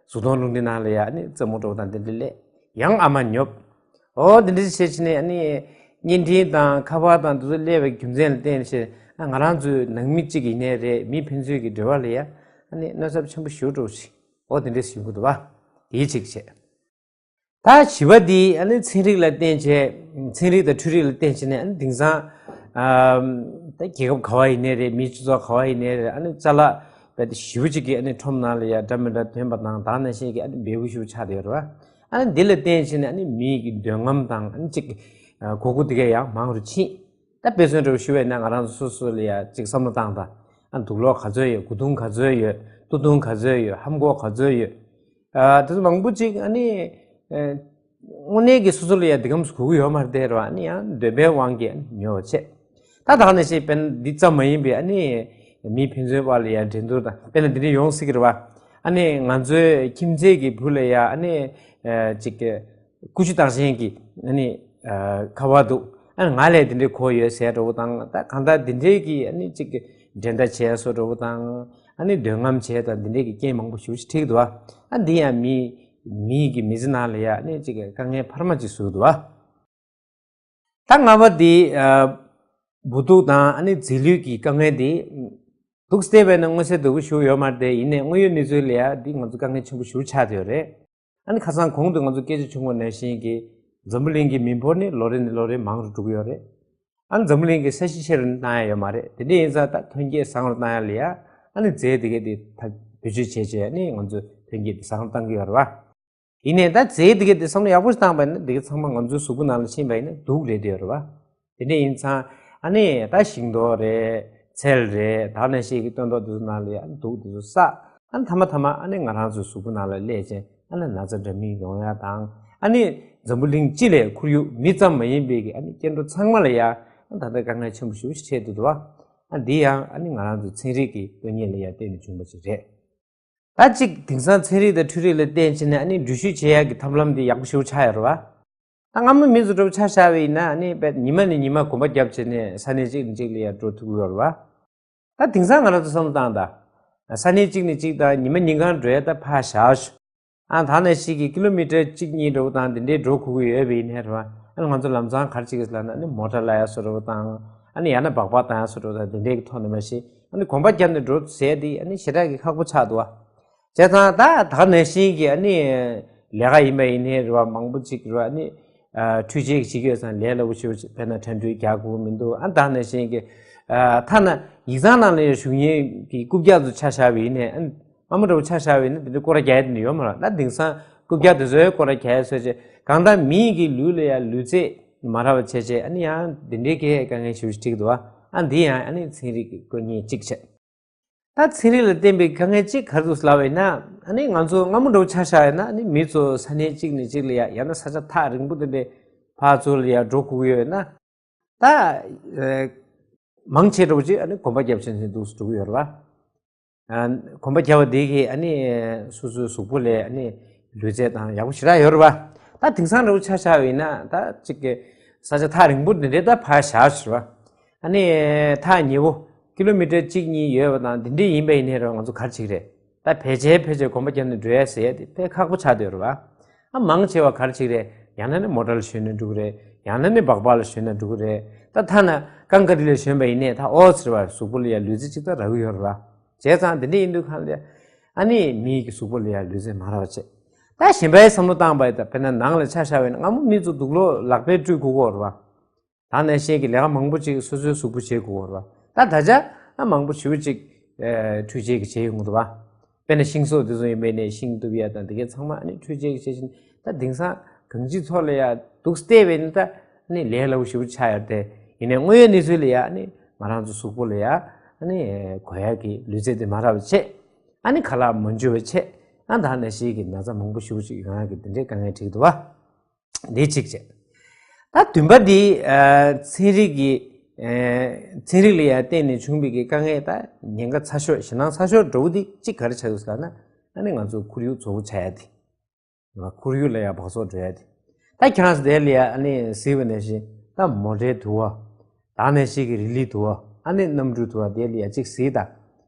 གཟུགས་མཐོང་རླུང་འཕྲིན་ནང་ལ་ཡ་ཨ་ནི་རྩེད་མོ་འདྲ་པོ་དང་དེ་འདྲས་ལས་ཡང་ཨ་མ་ཉོབ། འོ་དེ་འདྲས་བྱས་བྱས་ནས་ཨ་ནི་བརྙན་འཕྲིན་དང་ཁ་པར་དང་དེ་ཚོ་སླེབས་པའི་རྒྱུ་མཚན་ལ་བརྟེན་བྱས་ཨ་ང་རང་ཚོའི་ནང་མི་གཅིག་ཡིན་ནའི་རེད། མི་ཕན་ཚུན་གྱི་འབྲེལ་བ་ལ་ཡ་ཨ་ནི་གནོད་ཚབས་ཆེན་པོ་ཞེ་པོ་འདྲ་པོ་ཞིག་འོ་དེ་འདྲས་ཡོང་གི་འདུག་བ། དེའི་གཅིག་བྱས། ད་བཞི་པ་འདི་ཨ་ནི་ཚན་རིག་ལ་བརྟེན་བྱས། ཚན་རིག་དང་འཕྲུལ་རིག་ལ་བརྟེན་བྱས་ནས། ཨ་ནི་དེང་སང་ཨ་ད་རྒྱལ་ཁབ་ག་བ་ཡིན་ནའི་རེད། མིའི་སྤྱི་ཚོགས་ག་བ་ཡིན་ནའི་རེད། ཨ་ནི་ཅ་ལག་རྦད་དེ་ཞེ་པོ་ཅིག་གི་ཨ་ནི་ཁྲོམ་ནང་ལ་ཡ་འདྲ་མི་འདྲ་ཐོན་པ་དང་། དེ་ནང་བཞིན་གྱི་ཨ་ནི་འབེལ་པོ་ཞེ་པོ་ཆགས་བསྡད་ཡོད་རེད་བ། ཨ་ནི་འདི་ལ་བརྟེན་བྱས་ནས་ཨ་ནི་མིའི་གི་འདོད་རྔམ་དང་། ཨ་ནི་ཅིག་ཨ་དགོས་མཁོ་དེ་ག་ཡང་མང་རུ་ཕྱིན། ད་དཔེ་མཚོན་འདྲ་བོ་ཞུ་བས་ན། ང་རང་ཚོ་སོ་སོ་ལ་ཡ་ཅིག་བསམ་བློ་བཏང་དང་། ཨ་དུག་ལོག་ག་ཚོད་ཡོད། མགོ་ཐུང་ག་ཚོད་ཡོད། སྟོད་ཐུང་ག་ཚོད་ཡོད། ལྷམ་གོག་ག་ཚོད་ཡོད། ཨ་དེ་ཚོ་མང་པོ་ཅིག་ཨ་ནི་ཨ་དངོས་གནས་ཀྱི་སོ་སོ་ལ་ཡ་འདི་གམ་གོ་གི་ཡོད་མ་རེད་དེ་རེད་བ། ཨ་ནི་ཡང་འདོད་པའི་དབང་གིས་ཨ་ནི་ཉོ་བ་བྱས། ད་ད་ག་ནང་བཞིན་དཔེར་ན་འདི་ཙམ་མ་ཡིན་པའི་ཨ་ནི་མི་ཕན་ཚུན་བར་ལ་ཡ་འགྲན་བསྡུར་དང་། དཔེར་ན་འདི་འདྲ་ཡོང་སྲིད་ཀྱི་རེད་བ། ཨ་ནི་ང་ཚོའི་ཁྱིམ་མཚེས་ཀྱི་བུ་ལ་ཡ་ཨ་ནི་ཨ་ཅིག་ཀུ་ཤུ་རྟགས་ཅན་གྱི་ཨ་ནི་ཨ་ཁ་པར་འདུག་ཨ་ནི་ང་ལ་དེ་འདྲའི་གོ་ཡོད་ཟེར་འདྲ་བོ་དང་། ད་གང་ལྟར་དེ་འདྲའི་གི་ཨ་ནི་ཅིག་འགྲན་ཟླ་བྱས་སོ་འདྲ་བོ་དང་། ཨ་ནི་འདོད་རྔམ་བྱས་དང་། དེ་འདྲའི་གི་རྐྱེན་མང་པོ་ཞེ་པོ་ཅིག་འཕྲད་ཀྱི་འདུག་ཨ་འདི་ཡང་མི་མིའི་གི་མི་ཚེ་ནང་ལ་ཡ་ཨ་ནི་ཅིག་དཀའ་ངལ་འཕར་མ་ཅིག་བཟོས་འདུག་ཨ། ད་ལྔ་པ་འདི་ཨ་འབུ་དུག་དང་ཨ་ནི་རྫས་ལུད་ཀྱི་དཀའ་ངལ་འདི། འདུག་སེ་བལྟས་པས་ན་མངོན་གསལ་དོད་པོ་ཞིག་ཡོད་མ་རེད་དེ། ཡིན་ནའི་དངོས་ཡོད་གནས་ཚུལ་ལ་ཡ་འདི་ང་ཚོ་དཀའ་ངལ་ཆེན་པོ་ཞིག་ཆགས་བསྡད་ཡོད་རེད། ཨ་ནི་ཁ་སང་གོང་དུ་ང་ཚོ་སྐད་ཆ་བྱུང་བ་ནང་བཞིན་གྱི་འཛམ་བུ་གླིང་གི་མི་འབོར་ནི་ལོ་རེ་ནས་ལོ་རེ་མང་རུ་འགྲོ་གི་ཡོད་རེད། ཨ་ནི་འཛམ་བུ་གླིང་གི་ས་གཞི་ཆེ་རུ་ནི་བཏང་ཡ་ཡོད་མ་རེད། དེ་འདྲ་ཡིན་ཙང་ད་ཐོན་སྐྱེད་བཟང་རུ་བཏང་ཡ་ལ་ཡ་ཨ་ནི་རྫས་དེ་གས་དེ་ད་བེད་སྤྱོད་བྱས་བྱས། ཨ་ནི་ང་ཚོས་ཐོན་སྐྱེད་དེ་བཟང་རུ་བཏང་གི་ཡོད་རེད་བ། ཡིན་ནའི་ད་རྫས་དེ་གས་དེ་བསམ་བློ་ཡག་པོ་ཞིག་བཏང་པ་ཡིན་ན། དེ་གས་ཚང་མ་ང་ཚོའི་གཟུགས་པོ་ནང་ལ་ཕྱིན་པ་ཡིན་ན་དུག་རེད་བསྡད་ཡོད་རེད་བ། དེ་འདྲ་ཡིན་ཙང་ཨ་ནི་ད་ཤིང་ཏོག་རེད། ཚལ་རེད། དེ་ནང་བཞིན་གྱི་སྟོན་ཐོག་དེ་ཚོ་ནང་ལ་ཡ་དུག་དེ་ཚོ་བསགས། ཨ་ནི་མཐའ་མ་མཐའ་མ་ཨ་ནི་ང་རང་ཚོའི་གཟུགས་པོ་ནང་ལ་སླེབས་བྱས། ཨ་ནི་ན་ཚ་འདྲ་མིན་ཡོང་ཡ་དང་། ཨ་ནི་འཛམ་བུ་གླིང་སྤྱི་ལ་ཁོར་ཡུག་མི་ཙམ་མ་ཡིན་པའི་གི་ཨ་ནི་སྐྱེ་འགྲོ་ཚང་མ་ལ་ཡ་ཨ་ད་ལྟ་དཀའ་ངལ་ཆེན་པོ་ཞེ་པོ་ཞིག་འཕྲད་འདུག་འདུག་བ། ཨ་འདི་ཡང་ཨ་ནི་ང་རང་ཚོའི་ཚན་རིག་གི་དཀའ་ངལ་ལ་ཡ་བརྟེན་ནས་བྱུང་བ་ཞིག་རེད། ད་གཅིག་དེང་སང་ཚན་རིག་དང་འཕྲུལ་རིག་ལ་བརྟེན་བྱས་ནས་ཨ་ནི་འགྲུལ་བཞུད་བྱེད་ཡག་གི་ཐབས་ལམ་འདི་ཡག་པོ་ཞེ་པོ་ཆགས་ཡོད་རེད་བ། ད་སྔ་མོ་མི་ཚོ་འདྲ་པོ་ཆ་བཞག་པ་ཡིན་ན། ཨ་ནི་དཔེ་ཉི་མ་ནས་ཉི་མ་གོམ་པ་བརྒྱབ་བྱས་ནས་ས་གནས་གཅིག་ནས་གཅིག་ལ་ཡར་འགྲོ་ཐུབ་ཀྱི་ཡོད་རེད་བ། ད་དེང་སང་ང་རང་ཚོ་བསམ་བློ་བཏང་དང་། ས་གནས་གཅིག་ནས་གཅིག་དང་ཉི་མ་ཉིན་གང་འགྲོ་ཡ་ད་ཕར་བཞག་ཞུ། ཨ་ད་ནས་ཤིག་གི་ཀི་ལོ་མི་ཊར་གཅིག་གཉིས་འདྲ་པོ་དང་དེ་འདྲའི་འགྲོ་དགོས་ཀྱི་ཡོད་པ་ཡིན་ནའི་རེད་བ། ཨ་ང་ཚོ་ལམ་སང་ག་རེ་བྱེད་ཀྱི་ལབ་ན། ཨ་ནི་མོ་ཊ་གླ་ཡ་བཟོ་འདྲ་པོ་དང་། ཨ་ནི་ཡང་ན་སྦག་སྦག་བཏང་ཡ་བཟོ་འདྲ་པོ་དང་། དེ་འདྲའི་གི་ཐོག་ནས་མ་གཞི་ཨ་ནི་གོམ་པ་བརྒྱབ་ནས་འགྲོ་ཟེར་དེ་ཨ་ནི་ཞེ་དྲག་གི་ཁག་པོ་ཆགས་འདུག་བ། བྱས་ཙང་ད་ད་ག་ནང་བཞིན་གྱི་ཨ་ནི་ལས་ཀ་ཡིན་པ་ཡིན་ནའི་རེད་བ། མང་པོ་ཅིག་རེད་བ། ཨ་ནི་ཨ་འཕྲུལ་ཆས་ཀྱི་བྱེད་ཀྱི་ཡོད་ཙང་ལས་སླ་པོ་ཞེ་པོ་ཅིག་དཔེར་ན་འཕྲལ་འཕྲུལ་རྒྱག་དགོས་མི་འདུག་ཨ་ད་ག་ནང་བཞིན་གྱི་ཨ་ཐ་ན་ཡིག་ཚང་ནང་ལ་ཡང་ཞུགས་མཁན་གྱི་རྐུབ་བཀྱག་ཚོ་ཆ་བཞག་པ་ཡིན་ནའི། ཨ་ནི་སྔ་མོ་འདྲ་པོ་ཆ་བཞག་པ་ཡིན་ན་དེ་འདྲའི་སྐོར་ར་རྒྱག་ཡ་དེ་འདྲ་ཡོད་མ་རེད། ད་དེང་སང་རྐུབ་བཀྱག་དེ་ཚོའི་སྐོར་ར་རྒྱག་ཡ་བཟོས་བྱས། གང་ལྟར་མིའི་གི་ལུས་ལ་ཡང་ལུས་རྩལ་མ་རག་པ་བྱས་བྱས། ཨ་ནི་ཡང་དེ་འདྲའི་གི་དཀའ་ངལ་ཞེ་པོ་ཞིག་འཕྲད་ཀྱི་འདུག་བ། ཨ་འདི་ཡང་ཨ་ནི་ཚན་རིག་གི་དཀའ་ངལ་གཅིག་བྱས། ད་ཚན་རིག་ལ་བརྟེན་པའི་དཀའ་ངལ་གཅིག་ག་རེ་འདུག་ལབ་པ་ཡིན་ན། ཨ་ནི་ང་ཚོ་སྔ་མོ་འདྲ་པོ་ཆ་བཞག་ཡིན་ན། ཨ་ནི་མི་ཚོ་ས་གནས་གཅིག་ནས་གཅིག་ལ་ཡ། ཡང་ན་ས་ཆ་ཐག་རིང་པོ་དེ་འདྲའི་ཕར་ཚུར་ལ་ཡ་འགྲོ་དགོས་ཀྱི་ཡོད་ན། ད་ཨ་མང་ཆེ་འདྲ་པོ་ཅིག་ཨ་ནི་གོམ་པ་བརྒྱབ་བྱས་ནས་འདུག་སེ་འགྲོ་གི་ཡོད་རེད་བ། ཨ་གོམ་པ་བརྒྱབ་པ་དེ་གིས་ཨ་ནི་སོ་སོའི་གཟུགས་པོ་ལ་ཨ་ནི་ལུས་རྩལ་དང་ཡག་པོ་ཞེ་དྲག་ཡོད་རེད་བ། ད་དེང་སང་འདྲ་པོ་ཆ་བཞག་པ་ཡིན་ན། ད་ཅིག་གི་ས་ཆ་ཐག་རིང་པོ་འདི་འདྲའི་ད་ཕར་བཞག་ཞུ་བ། ཨ་ནི་ཐག་ཉེ་པོ་ཀི་ལོ་མི་ཊར་གཅིག་གཉིས་ཡོད་པ་དང་དེ་འདྲའི་ཡིན་པ་ཡིན་ནའི་རེད་བ། ང་ཚོ་ག་རེ་བྱེད་ཀྱི་རེད། ད་ཕལ་ཆེར་ཕལ་ཆེར་གོམ་པ་བརྒྱབ་ནས་འགྲོ་ཡ་ཟེར་ཡ་དེ་དཔེ་ཁག་པོ་ཆགས་བསྡད་ཡོད་རེད་བ། ཨ་མང་ཆེ་བ་ག་རེ་བྱེད་ཀྱི་རེད། ཡང་ན་ནི་མོ་ཊ་ལ་ཞོན་ནས་འགྲོ་གི་རེད། ཡང་ན་ནི་སྦག་སྦག་ལ་ཞོན་ནས་འགྲོ་གི་རེད། ད་ཐ་ན་རྐང་ག་རི་ལ་ཞོན་པ་ཡིན་ནའི་ད་ཨོ་ཙི་རེད་བ། གཟུགས་པོ་ལ་ཡ་ལུས་རྩལ་ཅིག་ད་རག་གི་ཡོད་རེད་བ། བྱས་ཙང་དེ་འདྲ་ཡིན་དུས་གང་ལ་ཨ་ནི་མི་གི་གཟུགས་པོ་ལ་ཡ་ལུས་རྩལ་མ་རག་པ་བྱས། ད་གཞན་པའི་བསམ་བློ་བཏང་པ་ཡིན་ད། དཔེར་ན་ནང་ལ་ཆ་བཞག་པ་ཡིན་ན། སྔ་མོ་མི་ཚོ་དུག་ལོག་ལག་པས་བཀྲུས་དགོས་ཀྱི་ཡོད་རེད་བ། ད་ནང་བཞིན་གྱི་ལས་ཀ་མང་པོ་ཅིག་སོ་སོའི་གཟུགས་པོ་བྱེད་དགོས་ཀྱི་ཡོད་རེད་བ། ད་ད་ཆ་ཨ་མང་པོ་ཞེ་པོ་ཅིག་ཨ་འཕྲུལ་ཆས་ཀྱིས་བྱེད་ཡོང་གི་འདུག་བ། དཔེར་ན་ཤིང་བཟོ་དེ་ཚོ་ཡིན་པ་ཡིན་ནའི་ཤིང་གཏུབ་ཡ་དང་དེ་གའི་ཚང་མ་ཨ་ནི་འཕྲུལ་ཆས་ཀྱིས་བྱེད་བཞིན། ད་དེང་སང་གང་ཅིའི་ཐོག་ལ་ཡ་འདུག་སེ་བལྟས་པ་ཡིན་ན་ད་ཨ་ནི་ལས་སླ་པོ་ཞེ་པོ་ཆགས་ཡོད་རེད་དེ། ཡིན་ནའི་དངོས་ཡོད་གནས་ཚུལ་ལ་ཡ་ཨ་ནི་ང་རང་ཚོ་གཟུགས་པོ་ལ་ཡ་ཨ་ནི་དགོས་ཡ་གི་ལུས་རྩལ་དེ་མ་རག་པ་བྱས། ཨ་ནི་ཁ་ལག་མ་འཇུ་བ་བྱས། ཨ་ད་ནང་བཞིན་གྱི་ན་ཚ་མང་པོ་ཞེ་པོ་ཅིག་ཡོང་ཡ་གི་དེ་འདྲའི་དཀའ་ངལ་འཕྲད་ཀྱི་འདུག་བ། འདི་གཅིག་བྱས། ད་བདུན་པ་འདི་ཨ་ཚན་རིག་གི་ཨ་ཚན་རིག་ལ་ཡང་བརྟེན་ནས་བྱུང་བའི་གི་དཀའ་ངལ། ད་ཉེན་ཁ་ཚ་ཤོས་ཞེད་སྣང་ཚ་ཤོས་འདྲ་པོ་འདི་གཅིག་ག་རེ་ཆགས་ཡོད་ཟེར་ན། ཨ་ནི་ང་ཚོ་ཁོར་ཡུག་བཙོག་པོ་ཆགས་ཡ་དེ། ཁོར་ཡུག་ལ་ཡང་འབག་བཙོག་འགྲོ་ཡ་དེ། ད་ཁྱེད་རང་ཚོ་དེ་ལ་ཡ་ཨ་ནི་གཟིགས་པ་ནང་བཞིན་ད་མོ་ཊའི་དུ་བ། ད་ནང་བཞིན་གྱི་རི་ལིའི་དུ་བ། ཨ་ནི་གནམ་གྲུའི་དུ་བ། དེ་ལ་ཡ་གཅིག་གཟིགས་དང་།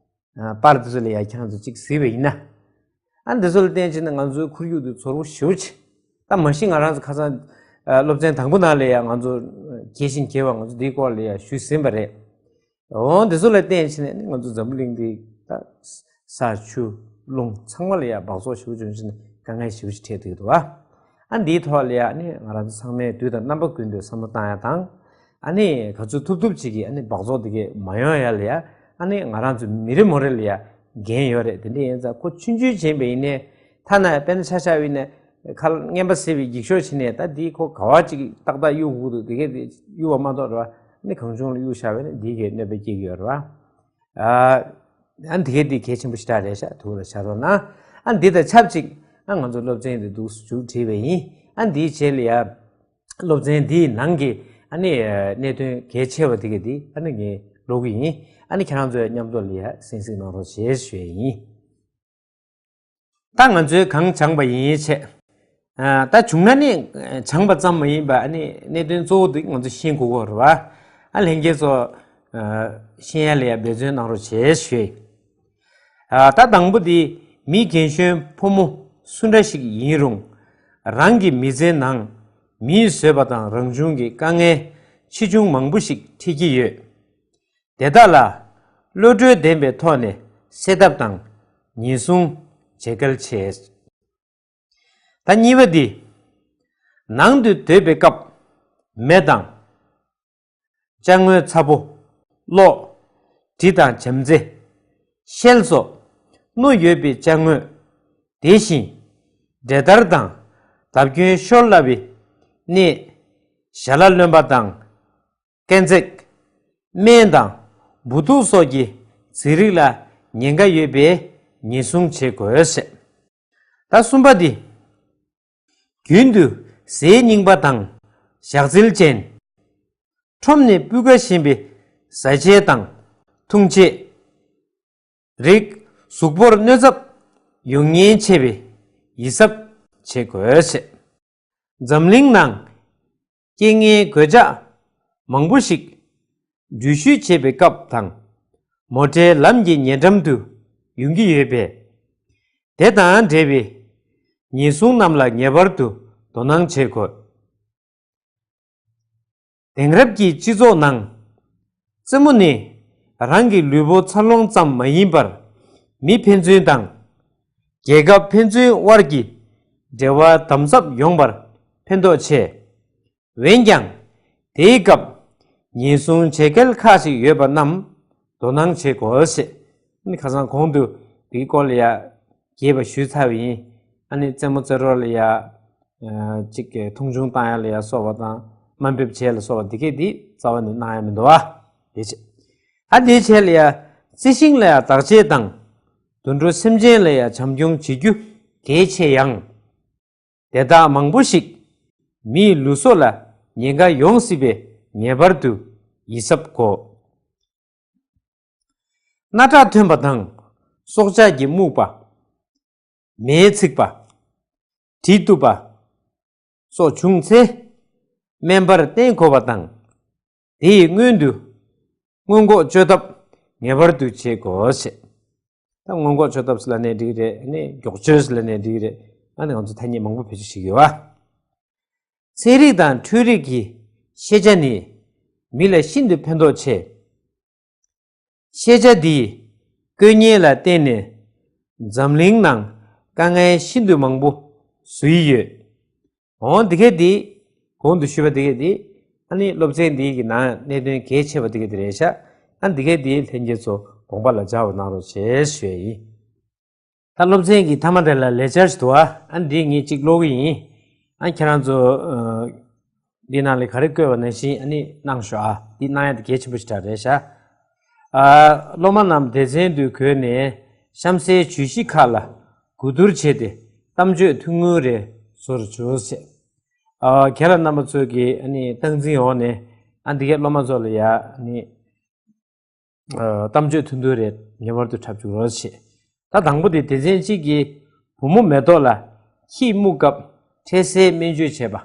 ཨ་པར་དེ་ཚོ་ལ་ཡ་ཁྱེད་རང་ཚོ་གཅིག་གཟིགས་པ་ཡིན་ན། ཨ་འདི་ཚོ་ལ་བརྟེན་བྱས་ནས་ང་ཚོའི་ཁོར་ཡུག་འདི་བཙོག་པོ་ཞེ་པོ་ཅིག་ད་མ་གཞི་ང་རང་ཚོ་ཁ་སང་ཨ་སློབ་ཚན་དང་པོ་ནང་ལ་ཡ་ང་ཚོ་རྒྱས་ཤིང་རྒྱས་པ་ང་ཚོ་འདིའི་སྐོར་ལ་ཡ་ཞུས་ཟིན་པ་རེད། འོ་འདི་ཚོ་ལ་བརྟེན་བྱས་ནས་ནི་ང་ཚོ་འཛམ་བུ་གླིང་འདི་ད་ས་ཆུ་རླུང་ཚང་མ་ལ་ཡ་འབག་བཙོག་ཞེ་པོ་བྱུང་བྱས་ནས་དཀའ་ངལ་ཞེ་པོ་ཅིག་འཕྲད་བསྡད་ཀྱི་འདུག་ཨ། ཨ་འདིའི་ཐོག་ལ་ཡ་ཨ་ནི་ང་རང་ཚོ་ཚང་མས་དུས་དང་རྣམ་པ་ཀུན་ཏུ་བསམ་བློ་བཏང་ཡ་དང་། ཨ་ནི་ག་ཚོད་ཐུབ་ཐུབ་ཅིག་གིས་ཨ་ནི་སྦགས་བཙོག་དེ་གས་མ་ཡོང་ཡ་ལ་ཡ་ཨ་ནི་ང་རང་ཚོ་མི་རེ་མོ་རེ་ལ་ཡ་འགན་ཡོད་རེད། དེ་འདྲ་ཡིན་ཙང་ཁོ་ཆུང་ཆུང་བྱིན་པ་ཡིན་ནའི་ཐ་ན་དཔེར་ན་ཆ་བཞག་པ་ཡིན་ནའི་ཁ་ལ་རྔན་པ་བཟས་པའི་འགྱིག་ཤོག་བྱིན་ནས་ད་འདིའི་ཁོ་ག་བ་ཅིག་ཏག་ཏག་གཡུག་དགོས་འདུག་དེ་གས་དེ་གཡུག་པ་མ་གཏོགས་རེད་བ། ཨ་ནི་གང་བྱུང་ལ་གཡུག་བཞག་པ་ཡིན་ན་འདིའི་གས་གནོད་པ་སྐྱེལ་གྱི་ཡོད་རེད་བ། ཨ་ཨ་འདི་གས་འདི་གལ་ཆེན་པོ་ཞེ་དྲག་རེད་ཤག་ཐུགས་ལ་བཞག་རོགས་གནང་། ཨ་འདི་དང་ཆབས་ཅིག་ཨ་ང་ཚོ་སློབ་ཚན་འདི་འདུག་མཇུག་བསྒྲིལ་བ་ཡིན། ཨ་འདིའི་རྗེས་ལ་ཡ་སློབ་ཚན་འདིའི་ནང་གི་ཨ་ནི་གནད་དོན་གལ་ཆེ་བ་དེ་གས་འདི་ཨ་ནི་ངས་ཀློག་གི་ཡིན། ཨ་ནི་ཁྱེད་རང་ཚོས་མཉམ་དུ་ལ་ཡ་གསན་གཟིགས་གནང་རོགས་བྱེད་ཞུ་ཡ་ཡིན། ད་ང་ཚོས་གང་སྦྱངས་པ་ཡིན་བྱས། ཨ་ད་བྱུང་ན་ནི་སྦྱངས་པ་ཙམ་མ་ཡིན་པ་ཨ་ནི་གནད་དོན་གཙོ་བོ་འདི་ང་ཚོ་ཤེས་དགོས་ཀྱི་རེད་བ། ཨ་ལྷན་རྒྱས་ཚོ་ཨ་ཤེས་ཡ་ལ་ཡ་འབད་བརྩོན་གནང་རོགས་བྱེད་ཞུ། ཨ་ད་དང་པོ་འདི་མི་རྒན་གཞོན་ཕོ་མོ་སུ་འདྲ་ཞིག་ཡིན་རུང་རང་གི་མི་ཚེའི་ནང་མིས་བཟོས་པ་དང་རང་བྱུང་གི་དཀའ་ངལ་ཆེ་ཆུང་མང་པོ་ཞིག་འཕྲད་ཀྱི་ཡོད། དེ་དག་ལ་བློ་གྲོས་ལྡན་པའི་ཐོག་ནས་སེལ་ཐབས་དང་ཉེན་སྲུང་བྱེད་གལ་ཆེ། ད་གཉིས་པ་འདི། ནང་དུ་སྡོད་པའི་སྐབས་མེ་དང་ཅ་དངོས་ཚ་པོ། གློག་དྲི་དང་བྱམས་བརྩེ། ཤེལ་སོགས་རྣོ་ཡོད་པའི་ཅ་དངོས། དེ་བཞིན་འབྲས་དར་དང་བརྡབ་སྐྱོན་ཤོར་སླ་བའི་གནས། ཞལ་ལ་རློན་པ་དང་། སྐས་འཛེག་སྨན་དང་འབུ་ཐུག་སོགས་ཀྱི་རྫས་རིགས་ལ་ཉེན་ཁ་ཡོད་པས་ཉེན་སྲུང་བྱེད་དགོས། ད་གསུམ་པ་འདི། རྒྱུན་དུ་ཟས་རྙིང་པ་དང་ཞག་ཚིལ་ཅན། ཁྲོམ་ནས་སྤུས་ཀ་ཞན་པའི་བཟའ་ཆས་དང་འཐུང་ཆས། རིགས་གཟུགས་པོར་གནོད་ཚབས་ཡོང་ཉེན་ཆེ་བས་ཡིད་གཟབ་བྱེད་དགོས། འཛམ་གླིང་ནང་རྐྱེན་ངན་གོད་ཆག་མང་པོ་ཞིག་འགྲུལ་བཞུད་བྱེད་པའི་སྐབས་དང་མོ་ཊའི་ལམ་གྱི་ཉེ་འགྲམ་དུ་ཡོང་གི་ཡོད་པས། དེ་དང་འབྲེལ་བའི་ཉེན་སྲུང་རྣམས་ལ་ངེས་པར་དུ་དོ་སྣང་བྱེད་དགོས། དེང་རབས་ཀྱི་སྤྱི་ཚོགས་ནང་། རྩེད་མོ་ནི་རང་གི་ལུས་པོ་འཚར་ལོངས་ཙམ་མ་ཡིན་པར་མི་ཕན་ཚུན་དང་རྒྱལ་ཁབ་ཕན་ཚུན་དབར་གྱི་འབྲེལ་བ་དམ་ཟབ་ཡོང་བར་ཕན་ཐོགས་ཆེ། འོན་ཀྱང་དེའི་སྐབས་ཉེན་སྲུང་བྱེད་གལ་ཁག་ཅིག་ཡོད་པ་རྣམས་དོ་སྣང་བྱེད་དགོས། ཨ་ནི་ཁ་སང་གོང་དུ་དེའི་སྐོར་ལ་ཡ་རྒྱས་པ་ཞུས་ཚར་བ་ཡིན། ཨ་ནི་རྩེད་མོ་རྩེ་རོགས་ལ་ཡ། ཨ་གཅིག་གི་མཐོང་ཆུང་བཏང་ཡ་ལ་ཡ་སོགས་པ་དང་དམའ་འབེབས་བྱས་ལ་སོགས་པ་འདི་གས་འདི་རྩ་བ་ནས་གནང་ཡ་མི་འདུག་བ། དེ་བྱས། ཨ་དེ་བྱས་ལ་ཡ་རྩི་ཤིང་ལ་ཡ་བདག་གཅེས་དང་དུད་འགྲོ་སེམས་ཅན་ལ་ཡ་བྱམས་སྐྱོང་བྱེད་རྒྱུ་གལ་ཆེ་ཡང་། དེ་དག་མང་པོ་ཞིག་མིའི་ལུས་སྲོག་ལ་ཉེན་ཁ་ཡོང་སྲིད་པས་ངེས་པར་དུ་ཡིད་གཟབ་དགོས། སྣ་ཁྲག་ཐོན་པ་དང་སྲོག་ཆགས་ཀྱིས་རྨུགས་པ། མེས་ཚིག་པ། གྲིས་གཏུབ་པ་སོགས་བྱུང་ཚེ། སྨན་པར་བསྟེན་དགོས་པ་དང་། དེ་ཡི་སྔོན་དུ་སྔོན་འགོག་བཅོས་ཐབས་ངེས་པར་དུ་བྱེད་དགོས་ཞེས། ད་སྔོན་འགོག་བཅོས་ཐབས་ཟེར་ལབ་ནའི་འགྲིག་རེད། ཨ་ནི་མགྱོགས་བཅོས་ཟེར་ལབ་ནའི་འགྲིག་རེད། ཨ་ནི་ང་ཚོ་ཐ་སྙད་མང་པོ་བེད་སྤྱོད་བྱེད་ཀྱི་ཡོད་པ། ཚན་རིག་དང་འཕྲུལ་རིག་གི་ཤེས་བྱ་ནི་མི་ལ་ཤིན་ཏུ་ཕན་ཐོགས་ཆེ། ཤེས་བྱ་འདིས་བརྐོས་ཉེས་ལ་བརྟེན་ནས་འཛམ་གླིང་ནང་དཀའ་ངལ་ཤིན་ཏུ་མང་པོ་བཟོ་ཡི་ཡོད། འོ་འདི་གས་འདི་གོང་དུ་ཞུས་པ་འདི་གས་འདི་ཨ་ནི་སློབ་ཚན་འདི་གི་ནང་གནད་དོན་གལ་ཆེ་བ་འདི་གས་འདི་རེད་ཤག་ཨ་འདི་གས་འདི་ལྷན་རྒྱས་ཚོ་དགོངས་པ་ལ་འཇགས་པ་གནང་རོགས་བྱེད་ཞུ་ཡ་ཡིན། ད་སློབ་ཚན་གྱི་མཐའ་མ་དེ་ལ་ལས་འཆར་ཞིག་འདུག་ཨ། ཨ་འདི་ངས་གཅིག་ཀློག་གི་ཡིན། ཨ་ཁྱེད་རང་ཚོ་ཨ་འདི་ནང་ལ་ག་རེ་བཀོད་པ་ནང་བཞིན་ཨ་ནི་གནང་ཤོག་ཨ། འདི་གནང་ཡ་དེ་གལ་ཆེན་པོ་ཞིག་རེད་ཤག་ཨ་སློབ་མ་རྣམས་སྡེ་ཚན་དུ་བགོས་ནས་གཤམ་གསལ་བརྗོད་གཞི་ཁག་ལ་གོ་བསྡུར་བྱས་ཏེ་གཏམ་བརྗོད་ཐུང་ངུ་རེ་བཟོ་རུ་བྱོས་ཞེས། ཨ་ཁྱེད་རང་རྣམ་པ་ཚོ་གི་ཨ་ནི་སྟངས་འཛིན་འོག་ནས་ཨ་འདི་གའི་སློབ་མ་ཚོ་ལ་ཡ་ཨ་ནི། ཨ་གཏམ་བརྗོད་ཐུང་ཐུང་རེ་ངེས་པར་དུ་འཁྲབ་བཅུག་རོགས་བྱེད། ད་དང་པོ་དེ་སྡེ་ཚན་གཅིག་གིས་བུ་མོ་མེ་ཏོག་ལ་ཁྱིས་རྨུགས་སྐབས་འཕྲལ་སེལ་སྨན་བཅོས་བྱས་པ།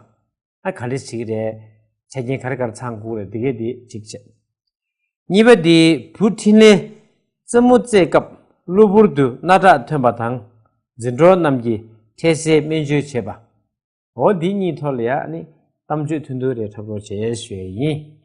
ཨ་ག་འདྲ་ཞིག་རེད། ཆ་རྐྱེན་ག་རེ་ག་རེ་ཚང་དགོས་རེད། འདི་གས་འདི་གཅིག་བྱས། གཉིས་པ་དེ་བུ་འཕྲིན་ལས་རྩེད་མོ་རྩེད་སྐབས་གློ་བུར་དུ་སྣ་ཁྲག་ཐོན་པ་དང་འཛིན་གྲོགས་རྣམས་ཀྱིས་འཕྲལ་སེལ་སྨན་བཅོས་བྱས་པ། འོ་འདི་གཉིས་ཐོག་ལ་ཡ་ནི་གཏམ་བརྗོད་ཐུང་ཐུང་རེ་འཁྲབ་རོགས་བྱེད་ཞུ་ཡ་ཡིན།